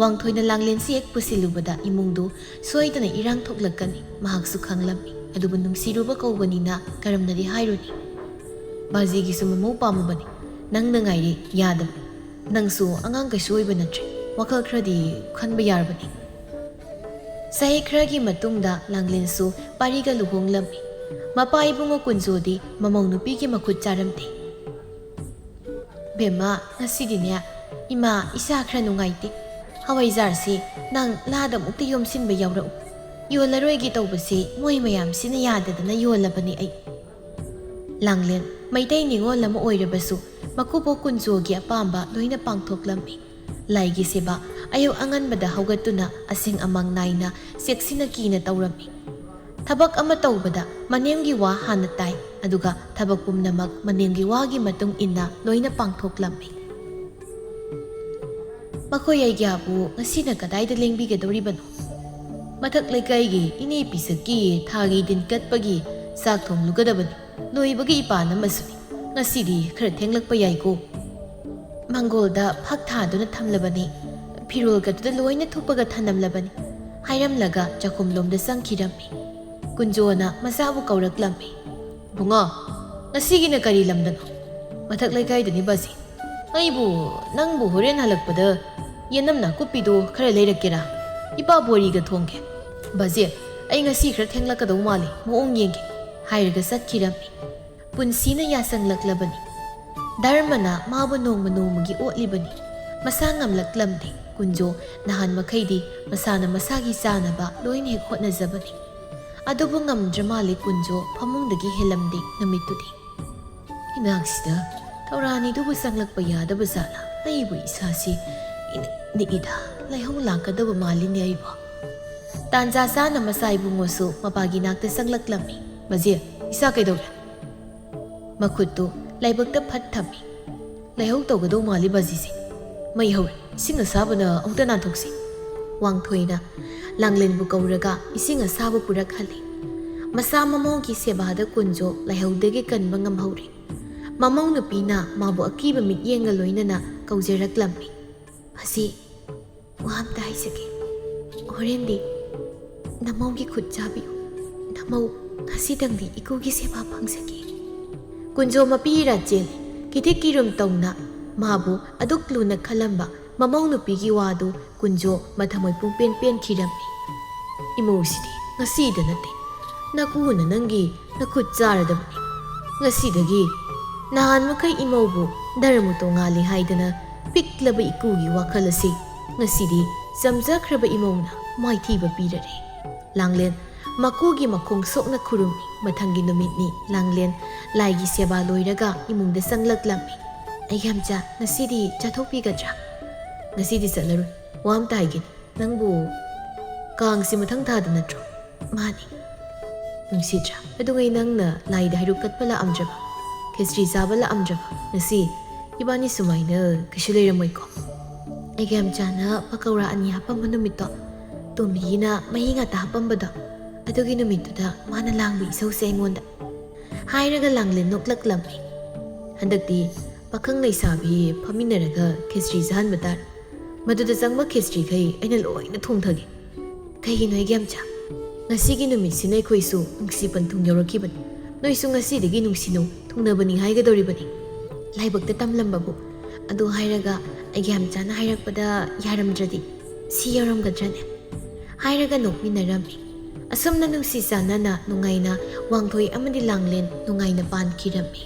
ꯋꯥꯡꯊꯣꯏꯅ ꯂꯥꯡꯂꯦꯟꯁꯤ ꯍꯦꯛ ꯄꯨꯁꯤꯜꯂꯨꯕꯗ ꯏꯃꯨꯡꯗꯨ ꯁꯣꯏꯗꯅ ꯏꯔꯥꯡ ꯊꯣꯛꯂꯛꯀꯅꯤ꯫ ꯃꯍꯥꯛꯁꯨ ꯈꯪꯂꯝꯃꯤ꯫ ꯑꯗꯨꯕꯨ ꯅꯨꯡꯁꯤꯔꯨꯕ ꯀꯧꯕꯅꯤꯅ ꯀꯔꯝꯅꯗꯤ ꯍꯥꯏꯔꯨꯅꯤ? ꯕꯥꯖꯤꯒꯤꯁꯨ ꯃꯃꯧ ꯄꯥꯝꯃꯕꯅꯤ꯫ ꯅꯪꯗ ꯉꯥꯏꯔꯦ ꯌꯥꯗꯕ꯫ ꯅꯪꯁꯨ ꯑꯉꯥꯡ ꯀꯩꯁꯨ ꯑꯣꯏꯕ ꯅꯠꯇ꯭ꯔꯦ꯫ ꯋꯥꯈꯜ ꯈꯔꯗꯤ ꯈꯟꯕ ꯌꯥꯔꯕꯅꯤ꯫ ꯆꯍꯤ ꯈꯔꯒꯤ ꯃꯇꯨꯡꯗ ꯂꯥꯡꯂꯦꯟꯁꯨ ꯄꯥꯔꯤꯒ ꯂꯨꯍꯣꯡꯂꯝꯃꯤ꯫ ꯃꯄꯥ ꯏꯕꯨꯡꯉꯣ ꯀꯨꯟꯖꯣꯗꯤ ꯃꯃꯧ ꯅꯨꯄꯤꯒꯤ ꯃꯈꯨꯠ ꯆꯥꯔꯝꯗꯦ꯫ "ꯕꯦꯝꯃ, ꯉꯁꯤꯗꯤꯅꯦ, ꯏꯃꯥ, ꯏꯁꯥ ꯈꯔ ꯅꯨꯡꯉꯥꯏꯇꯦ꯫ ꯍꯋꯥꯏꯖꯥꯔꯁꯤ ꯅꯪ ꯂꯥꯗ ꯑꯃꯨꯛꯇ ꯌꯣꯝꯁꯤꯟꯕ ꯌꯥꯎꯔꯛꯎ꯫ ꯌꯣꯜꯂꯔꯣꯏꯒꯦ ꯇꯧꯕꯁꯤ ꯃꯣꯏ ꯃꯌꯥꯝꯁꯤꯅ ꯌꯥꯗꯗꯅ ꯌꯣꯜꯂꯕꯅꯤ ꯑꯩ꯫" ꯂꯥꯡꯂꯦꯟ ꯃꯩꯇꯩ ꯅꯤꯉꯣꯜ ꯑꯃ ꯑꯣꯏꯔꯕꯁꯨ ꯃꯀꯨꯕꯣꯛ ꯀꯨꯟꯖꯣꯒꯤ ꯑꯄꯥꯝꯕ ꯂꯣꯏꯅ ꯄꯥꯡꯊꯣꯛꯂꯝꯃꯤ꯫ ꯂꯥꯏꯒꯤ ꯁꯦꯕꯥ ꯑꯌꯨꯛ ꯑꯉꯟꯕꯗ ꯍꯧꯒꯠꯇꯨꯅ ꯑꯁꯦꯡ ꯑꯃꯥꯡ ꯅꯥꯏꯅ ꯆꯦꯛꯁꯤꯟꯅ ꯀꯤꯅ ꯇꯧꯔꯝꯃꯤ꯫ ꯊꯕꯛ ꯑꯃ ꯇꯧꯕꯗ ꯃꯅꯦꯝꯒꯤ ꯋꯥ ꯍꯥꯟꯅ ꯇꯥꯏ, ꯑꯗꯨꯒ ꯊꯕꯛ ꯄꯨꯝꯅꯃꯛ ꯃꯅꯦꯝꯒꯤ ꯋꯥꯒꯤ ꯃꯇꯨꯡ ꯏꯟꯅ ꯂꯣꯏꯅ ꯄꯥꯡꯊꯣꯛꯂꯝꯃꯤ꯫ "ꯃꯈꯣꯏ ꯑꯩꯒ꯭ꯌꯥꯕꯨ ꯉꯁꯤꯅ ꯀꯗꯥꯏꯗ ꯂꯦꯡꯕꯤꯒꯗꯧꯔꯤꯕꯅꯣ? ꯃꯊꯛ ꯂꯩꯀꯥꯏꯒꯤ ꯏꯅꯦ ꯄꯤꯁꯛꯀꯤ ꯊꯥꯒꯤ ꯗꯤꯟ ꯀꯠꯄꯒꯤ ꯆꯥꯛ ꯊꯣꯡꯂꯨꯒꯗꯕꯅꯤ꯫ ꯂꯣꯏꯕꯒꯤ ꯏꯄꯥꯟ ꯑꯃꯁꯨꯅꯤ꯫ ꯉꯁꯤꯗꯤ ꯈꯔ ꯊꯦꯡꯂꯛꯄ ꯌꯥꯏꯀꯣ꯫" ꯃꯥꯡꯒꯣꯜꯗ ꯐꯛ ꯊꯥꯗꯨꯅ ꯊꯝꯂꯕꯅꯤ꯫ ꯐꯤꯔꯣꯜꯒꯗꯨꯗ ꯂꯣꯏꯅ ꯊꯨꯞꯄꯒ ꯊꯅꯝꯂꯕꯅꯤ꯫ ꯍꯥꯏꯔꯝꯂꯒ ꯆꯥꯛꯈꯨꯝꯂꯣꯝꯗ ꯆꯪꯈꯤꯔꯝꯃꯤ꯫ ꯀꯨꯟꯖꯣꯅ ꯃꯆꯥꯕꯨ ꯀꯧꯔꯛꯂꯝꯃꯤ꯫ "ꯕꯨꯡꯉꯣ, ꯉꯁꯤꯒꯤꯅ ꯀꯔꯤ ꯂꯝꯗꯅꯣ?" "ꯃꯊꯛ ꯂꯩꯀꯥꯏꯗꯅꯤ ꯕꯥꯖꯤ꯫" "ꯑꯩꯕꯨ, ꯅꯪꯕꯨ ꯍꯣꯔꯦꯟ ꯍꯜꯂꯛꯄꯗ ꯌꯦꯅꯝ ꯅꯥꯀꯨꯞꯄꯤꯗꯣ ꯈꯔ ꯂꯩꯔꯛꯀꯦꯔꯥ? ꯏꯄꯥ ꯕꯣꯔꯤꯒ ꯊꯣꯡꯒꯦ꯫ ꯕꯥꯖꯤ, ꯑꯩ ꯉꯁꯤ ꯈꯔ ꯊꯦꯡꯂꯛꯀꯗꯧ ꯃꯥꯜꯂꯤ, ꯃꯑꯣꯡ ꯌꯦꯡꯒꯦ," ꯍꯥꯏꯔꯒ ꯆꯠꯈꯤꯔꯝꯃꯤ꯫ ꯄꯨꯟꯁꯤꯅ ꯌꯥꯁꯪꯂꯛꯂꯕꯅꯤ꯫ ꯙꯔꯃꯅ ꯃꯥꯕꯨ ꯅꯣꯡꯃ ꯅꯣꯡꯃꯒꯤ ꯑꯣꯠꯂꯤꯕꯅꯤ꯫ ꯃꯁꯥ ꯉꯝꯂꯛꯂꯝꯗꯦ꯫ ꯀꯨꯟꯖꯣ ꯅꯍꯥꯟ ꯃꯈꯩꯗꯤ ꯃꯁꯥꯅ ꯃꯁꯥꯒꯤ ꯆꯥꯅꯕ ꯂꯣꯏꯅ ꯍꯦꯛ ꯍꯣꯠꯅꯖꯕꯅꯤ꯫ ꯑꯗꯨꯕꯨ ꯉꯝꯗ꯭ꯔ ꯃꯥꯜꯂꯦ, ꯀꯨꯟꯖꯣ ꯐꯃꯨꯡꯗꯒꯤ ꯍꯦꯜꯂꯝꯗꯦ ꯅꯨꯃꯤꯠꯇꯨꯗꯤ꯫ ꯏꯅꯥꯛꯁꯤꯗ ꯊꯧꯔꯥꯅꯤꯗꯨꯕꯨ ꯆꯪꯂꯛꯄ ꯌꯥꯗꯕ ꯖꯥꯠꯂ? ꯑꯩꯕꯨ ꯏꯁꯥꯁꯤ ꯏꯅꯤꯛ ꯅꯤꯛꯏꯗ, ꯂꯥꯏꯍꯧ ꯂꯥꯛꯀꯗꯕ ꯃꯥꯜꯂꯤꯅꯦ ꯑꯩꯕꯨ꯫ ꯇꯥꯟꯖꯥ ꯆꯥꯅ ꯃꯆꯥ ꯏꯕꯨꯡꯉꯣꯁꯨ ꯃꯄꯥꯒꯤ ꯅꯥꯛꯇ ꯆꯪꯂꯛꯂꯝꯃꯤ꯫ "ꯕꯥꯖꯤ, ꯏꯆꯥ ꯀꯩꯗꯧꯔꯦ?" ꯃꯈꯨꯠꯇꯨ ꯂꯥꯏꯕꯛꯇ ꯐꯠ ꯊꯝꯃꯤ꯫ "ꯂꯥꯏꯍꯧ ꯇꯧꯒꯗꯧ ꯃꯥꯜꯂꯤ ꯕꯥꯖꯤꯁꯦ꯫ ꯃꯩ ꯍꯧꯔꯦ, ꯏꯁꯤꯡ ꯑꯁꯥꯕꯅ ꯑꯃꯨꯛꯇ ꯅꯥꯟꯊꯣꯛꯁꯤ꯫" ꯋꯥꯡꯊꯣꯏꯅ ꯂꯥꯡꯂꯦꯟꯕꯨ ꯀꯧꯔꯒ ꯏꯁꯤꯡ ꯑꯁꯥꯕ ꯄꯨꯔꯛꯍꯜꯂꯤ꯫ ꯃꯆꯥ ꯃꯃꯧꯒꯤ ꯁꯦꯕꯥꯗ ꯀꯨꯟꯖꯣ ꯂꯥꯏꯍꯧꯗꯒꯤ ꯀꯟꯕ ꯉꯝꯍꯧꯔꯦ꯫ ꯃꯃꯧ ꯅꯨꯄꯤꯅ ꯃꯥꯕꯨ ꯑꯀꯤꯕ ꯃꯤꯠꯌꯦꯡꯒ ꯂꯣꯏꯅꯅ ꯀꯧꯖꯔꯛꯂꯝꯃꯤ꯫ "ꯕꯥꯖꯤ, ꯋꯥ ꯑꯝꯇ ꯍꯥꯏꯖꯒꯦ꯫ ꯍꯣꯔꯦꯟꯗꯤ ꯅꯃꯧꯒꯤ ꯈꯨꯠ ꯆꯥꯕꯤꯌꯨ꯫ ꯅꯃꯧ ꯉꯁꯤꯗꯪꯗꯤ ꯏꯀꯨꯒꯤ ꯁꯦꯕꯥ ꯐꯪꯖꯒꯦ꯫" ꯀꯨꯟꯖꯣ ꯃꯄꯤ ꯏꯔꯥ ꯆꯦꯜꯂꯤ꯫ ꯀꯤꯊꯤꯛ ꯀꯤꯔꯨꯝ ꯇꯧꯅ ꯃꯥꯕꯨ ꯑꯗꯨꯛ ꯂꯨꯅ ꯈꯜꯂꯝꯕ ꯃꯃꯧ ꯅꯨꯄꯤꯒꯤ ꯋꯥꯗꯨ ꯀꯨꯟꯖꯣ ꯃꯊꯃꯣꯏ ꯄꯨꯡꯄꯦꯟ ꯄꯦꯟꯈꯤꯔꯝꯃꯤ꯫ "ꯏꯃꯧꯁꯤꯗꯤ ꯉꯁꯤꯗ ꯅꯠꯇꯦ, ꯅꯀꯨꯅ ꯅꯪꯒꯤ ꯅꯈꯨꯠ ꯆꯥꯔꯗꯕꯅꯤ꯫ ꯉꯁꯤꯗꯒꯤ ꯅꯍꯥꯟ ꯃꯈꯩ ꯏꯃꯧꯕꯨ ꯙꯔꯃ ꯇꯣꯉꯥꯜꯂꯤ ꯍꯥꯏꯗꯅ ꯄꯤꯛꯂꯕ ꯏꯀꯨꯒꯤ ꯋꯥꯈꯜ ꯑꯁꯤ ꯉꯁꯤꯗꯤ ꯆꯝꯖꯈ꯭ꯔꯕ ꯏꯃꯧꯅ ꯃꯥꯏꯊꯤꯕ ꯄꯤꯔꯔꯦ꯫" ꯂꯥꯡꯂꯦꯟ ꯃꯀꯨꯒꯤ ꯃꯈꯣꯡ ꯁꯣꯛꯅ ꯈꯨꯔꯨꯝꯃꯤ꯫ ꯃꯊꯪꯒꯤ ꯅꯨꯃꯤꯠꯅꯤ꯫ ꯂꯥꯡꯂꯦꯟ ꯂꯥꯏꯒꯤ ꯁꯦꯕꯥ ꯂꯣꯏꯔꯒ ꯏꯃꯨꯡꯗ ꯆꯪꯂꯛꯂꯝꯃꯤ꯫ "ꯑꯩꯒꯤ ꯌꯥꯝꯆꯥ, ꯉꯁꯤꯗꯤ ꯆꯠꯊꯣꯛꯄꯤꯒꯗ꯭ꯔꯥ?" "ꯉꯁꯤꯗꯤ ꯆꯠꯂꯔꯣꯏ꯫ ꯋꯥ ꯑꯝꯇ ꯍꯥꯏꯒꯦꯅꯦ꯫ ꯅꯪꯕꯨ ꯀꯥꯡꯁꯤ ꯃꯊꯪ ꯊꯥꯗ ꯅꯠꯇ꯭ꯔꯣ?" "ꯃꯥꯅꯤ꯫" "ꯅꯨꯡꯁꯤꯗ꯭ꯔꯥ? ꯑꯗꯨꯉꯩ ꯅꯪꯅ ꯂꯥꯏꯗ ꯍꯩꯔꯨꯛ ꯀꯠꯄ ꯂꯥꯛꯑꯝꯗ꯭ꯔꯕ, ꯈꯦꯆ꯭ꯔꯤ ꯆꯥꯕ ꯂꯥꯛꯑꯝꯗ꯭ꯔꯕ? ꯉꯁꯤ ꯏꯕꯥꯅꯤ ꯁꯨꯃꯥꯏꯅ ꯀꯩꯁꯨ ꯂꯩꯔꯝꯃꯣꯏꯀꯣ?" "ꯑꯩꯒꯤ ꯌꯥꯝꯆꯥꯅ ꯄꯀꯧꯔꯥ ꯑꯅꯤ ꯍꯥꯞꯄꯝꯕ ꯅꯨꯃꯤꯠꯇꯣ, ꯇꯣꯝꯕꯤꯒꯤꯅ ꯃꯍꯤ ꯉꯥꯛꯇ ꯍꯥꯞꯄꯝꯕꯗꯣ, ꯑꯗꯨꯒꯤ ꯅꯨꯃꯤꯠꯇꯨꯗ ꯃꯥꯅ ꯂꯥꯡꯕ ꯏꯁꯧꯁꯦ ꯑꯩꯉꯣꯟꯗ꯫" ꯍꯥꯏꯔꯒ ꯂꯥꯡꯂꯦꯟ ꯅꯣꯛꯂꯛꯂꯝꯃꯤ꯫ "ꯍꯟꯗꯛꯇꯤ ꯄꯥꯈꯪ ꯂꯩꯁꯥꯕꯤ ꯐꯝꯃꯤꯟꯅꯔꯒ ꯈꯦꯆ꯭ꯔꯤ ꯆꯥꯍꯟꯕ ꯇꯥꯔꯦ꯫ ꯃꯗꯨꯗ ꯆꯪꯕ ꯈꯦꯆ꯭ꯔꯤꯈꯩ ꯑꯩꯅ ꯂꯣꯏꯅ ꯊꯣꯡꯊꯒꯦ꯫ ꯀꯩꯒꯤꯅꯣ ꯑꯩꯒꯤ ꯌꯥꯝꯆꯥ? ꯉꯁꯤꯒꯤ ꯅꯨꯃꯤꯠꯁꯤꯅ ꯑꯩꯈꯣꯏꯁꯨ ꯅꯨꯡꯁꯤ ꯄꯟꯊꯨꯡ ꯌꯧꯔꯛꯈꯤꯕꯅꯤ꯫ ꯅꯣꯏꯁꯨ ꯉꯁꯤꯗꯒꯤ ꯅꯨꯡꯁꯤꯅꯧ, ꯊꯨꯡꯅꯕꯅꯤ ꯍꯥꯏꯒꯗꯧꯔꯤꯕꯅꯤ꯫ ꯂꯥꯏꯕꯛꯇ ꯇꯝꯂꯝꯕꯕꯨ "ꯑꯗꯨ ꯍꯥꯏꯔꯒ ꯑꯩꯒꯤ ꯌꯥꯝꯆꯥꯅ ꯍꯥꯏꯔꯛꯄꯗ ꯌꯥꯔꯝꯗ꯭ꯔꯗꯤ ꯁꯤ ꯌꯧꯔꯝꯒꯗ꯭ꯔꯅꯦ?" ꯍꯥꯏꯔꯒ ꯅꯣꯛꯃꯤꯟꯅꯔꯝꯃꯤ꯫ ꯑꯁꯨꯝꯅ ꯅꯨꯡꯁꯤ ꯆꯥꯟꯅꯅ ꯅꯨꯡꯉꯥꯏꯅ ꯋꯥꯡꯊꯣꯏ ꯑꯃꯗꯤ ꯂꯥꯡꯂꯦꯟ ꯅꯨꯡꯉꯥꯏꯅ ꯄꯥꯟꯈꯤꯔꯝꯃꯤ꯫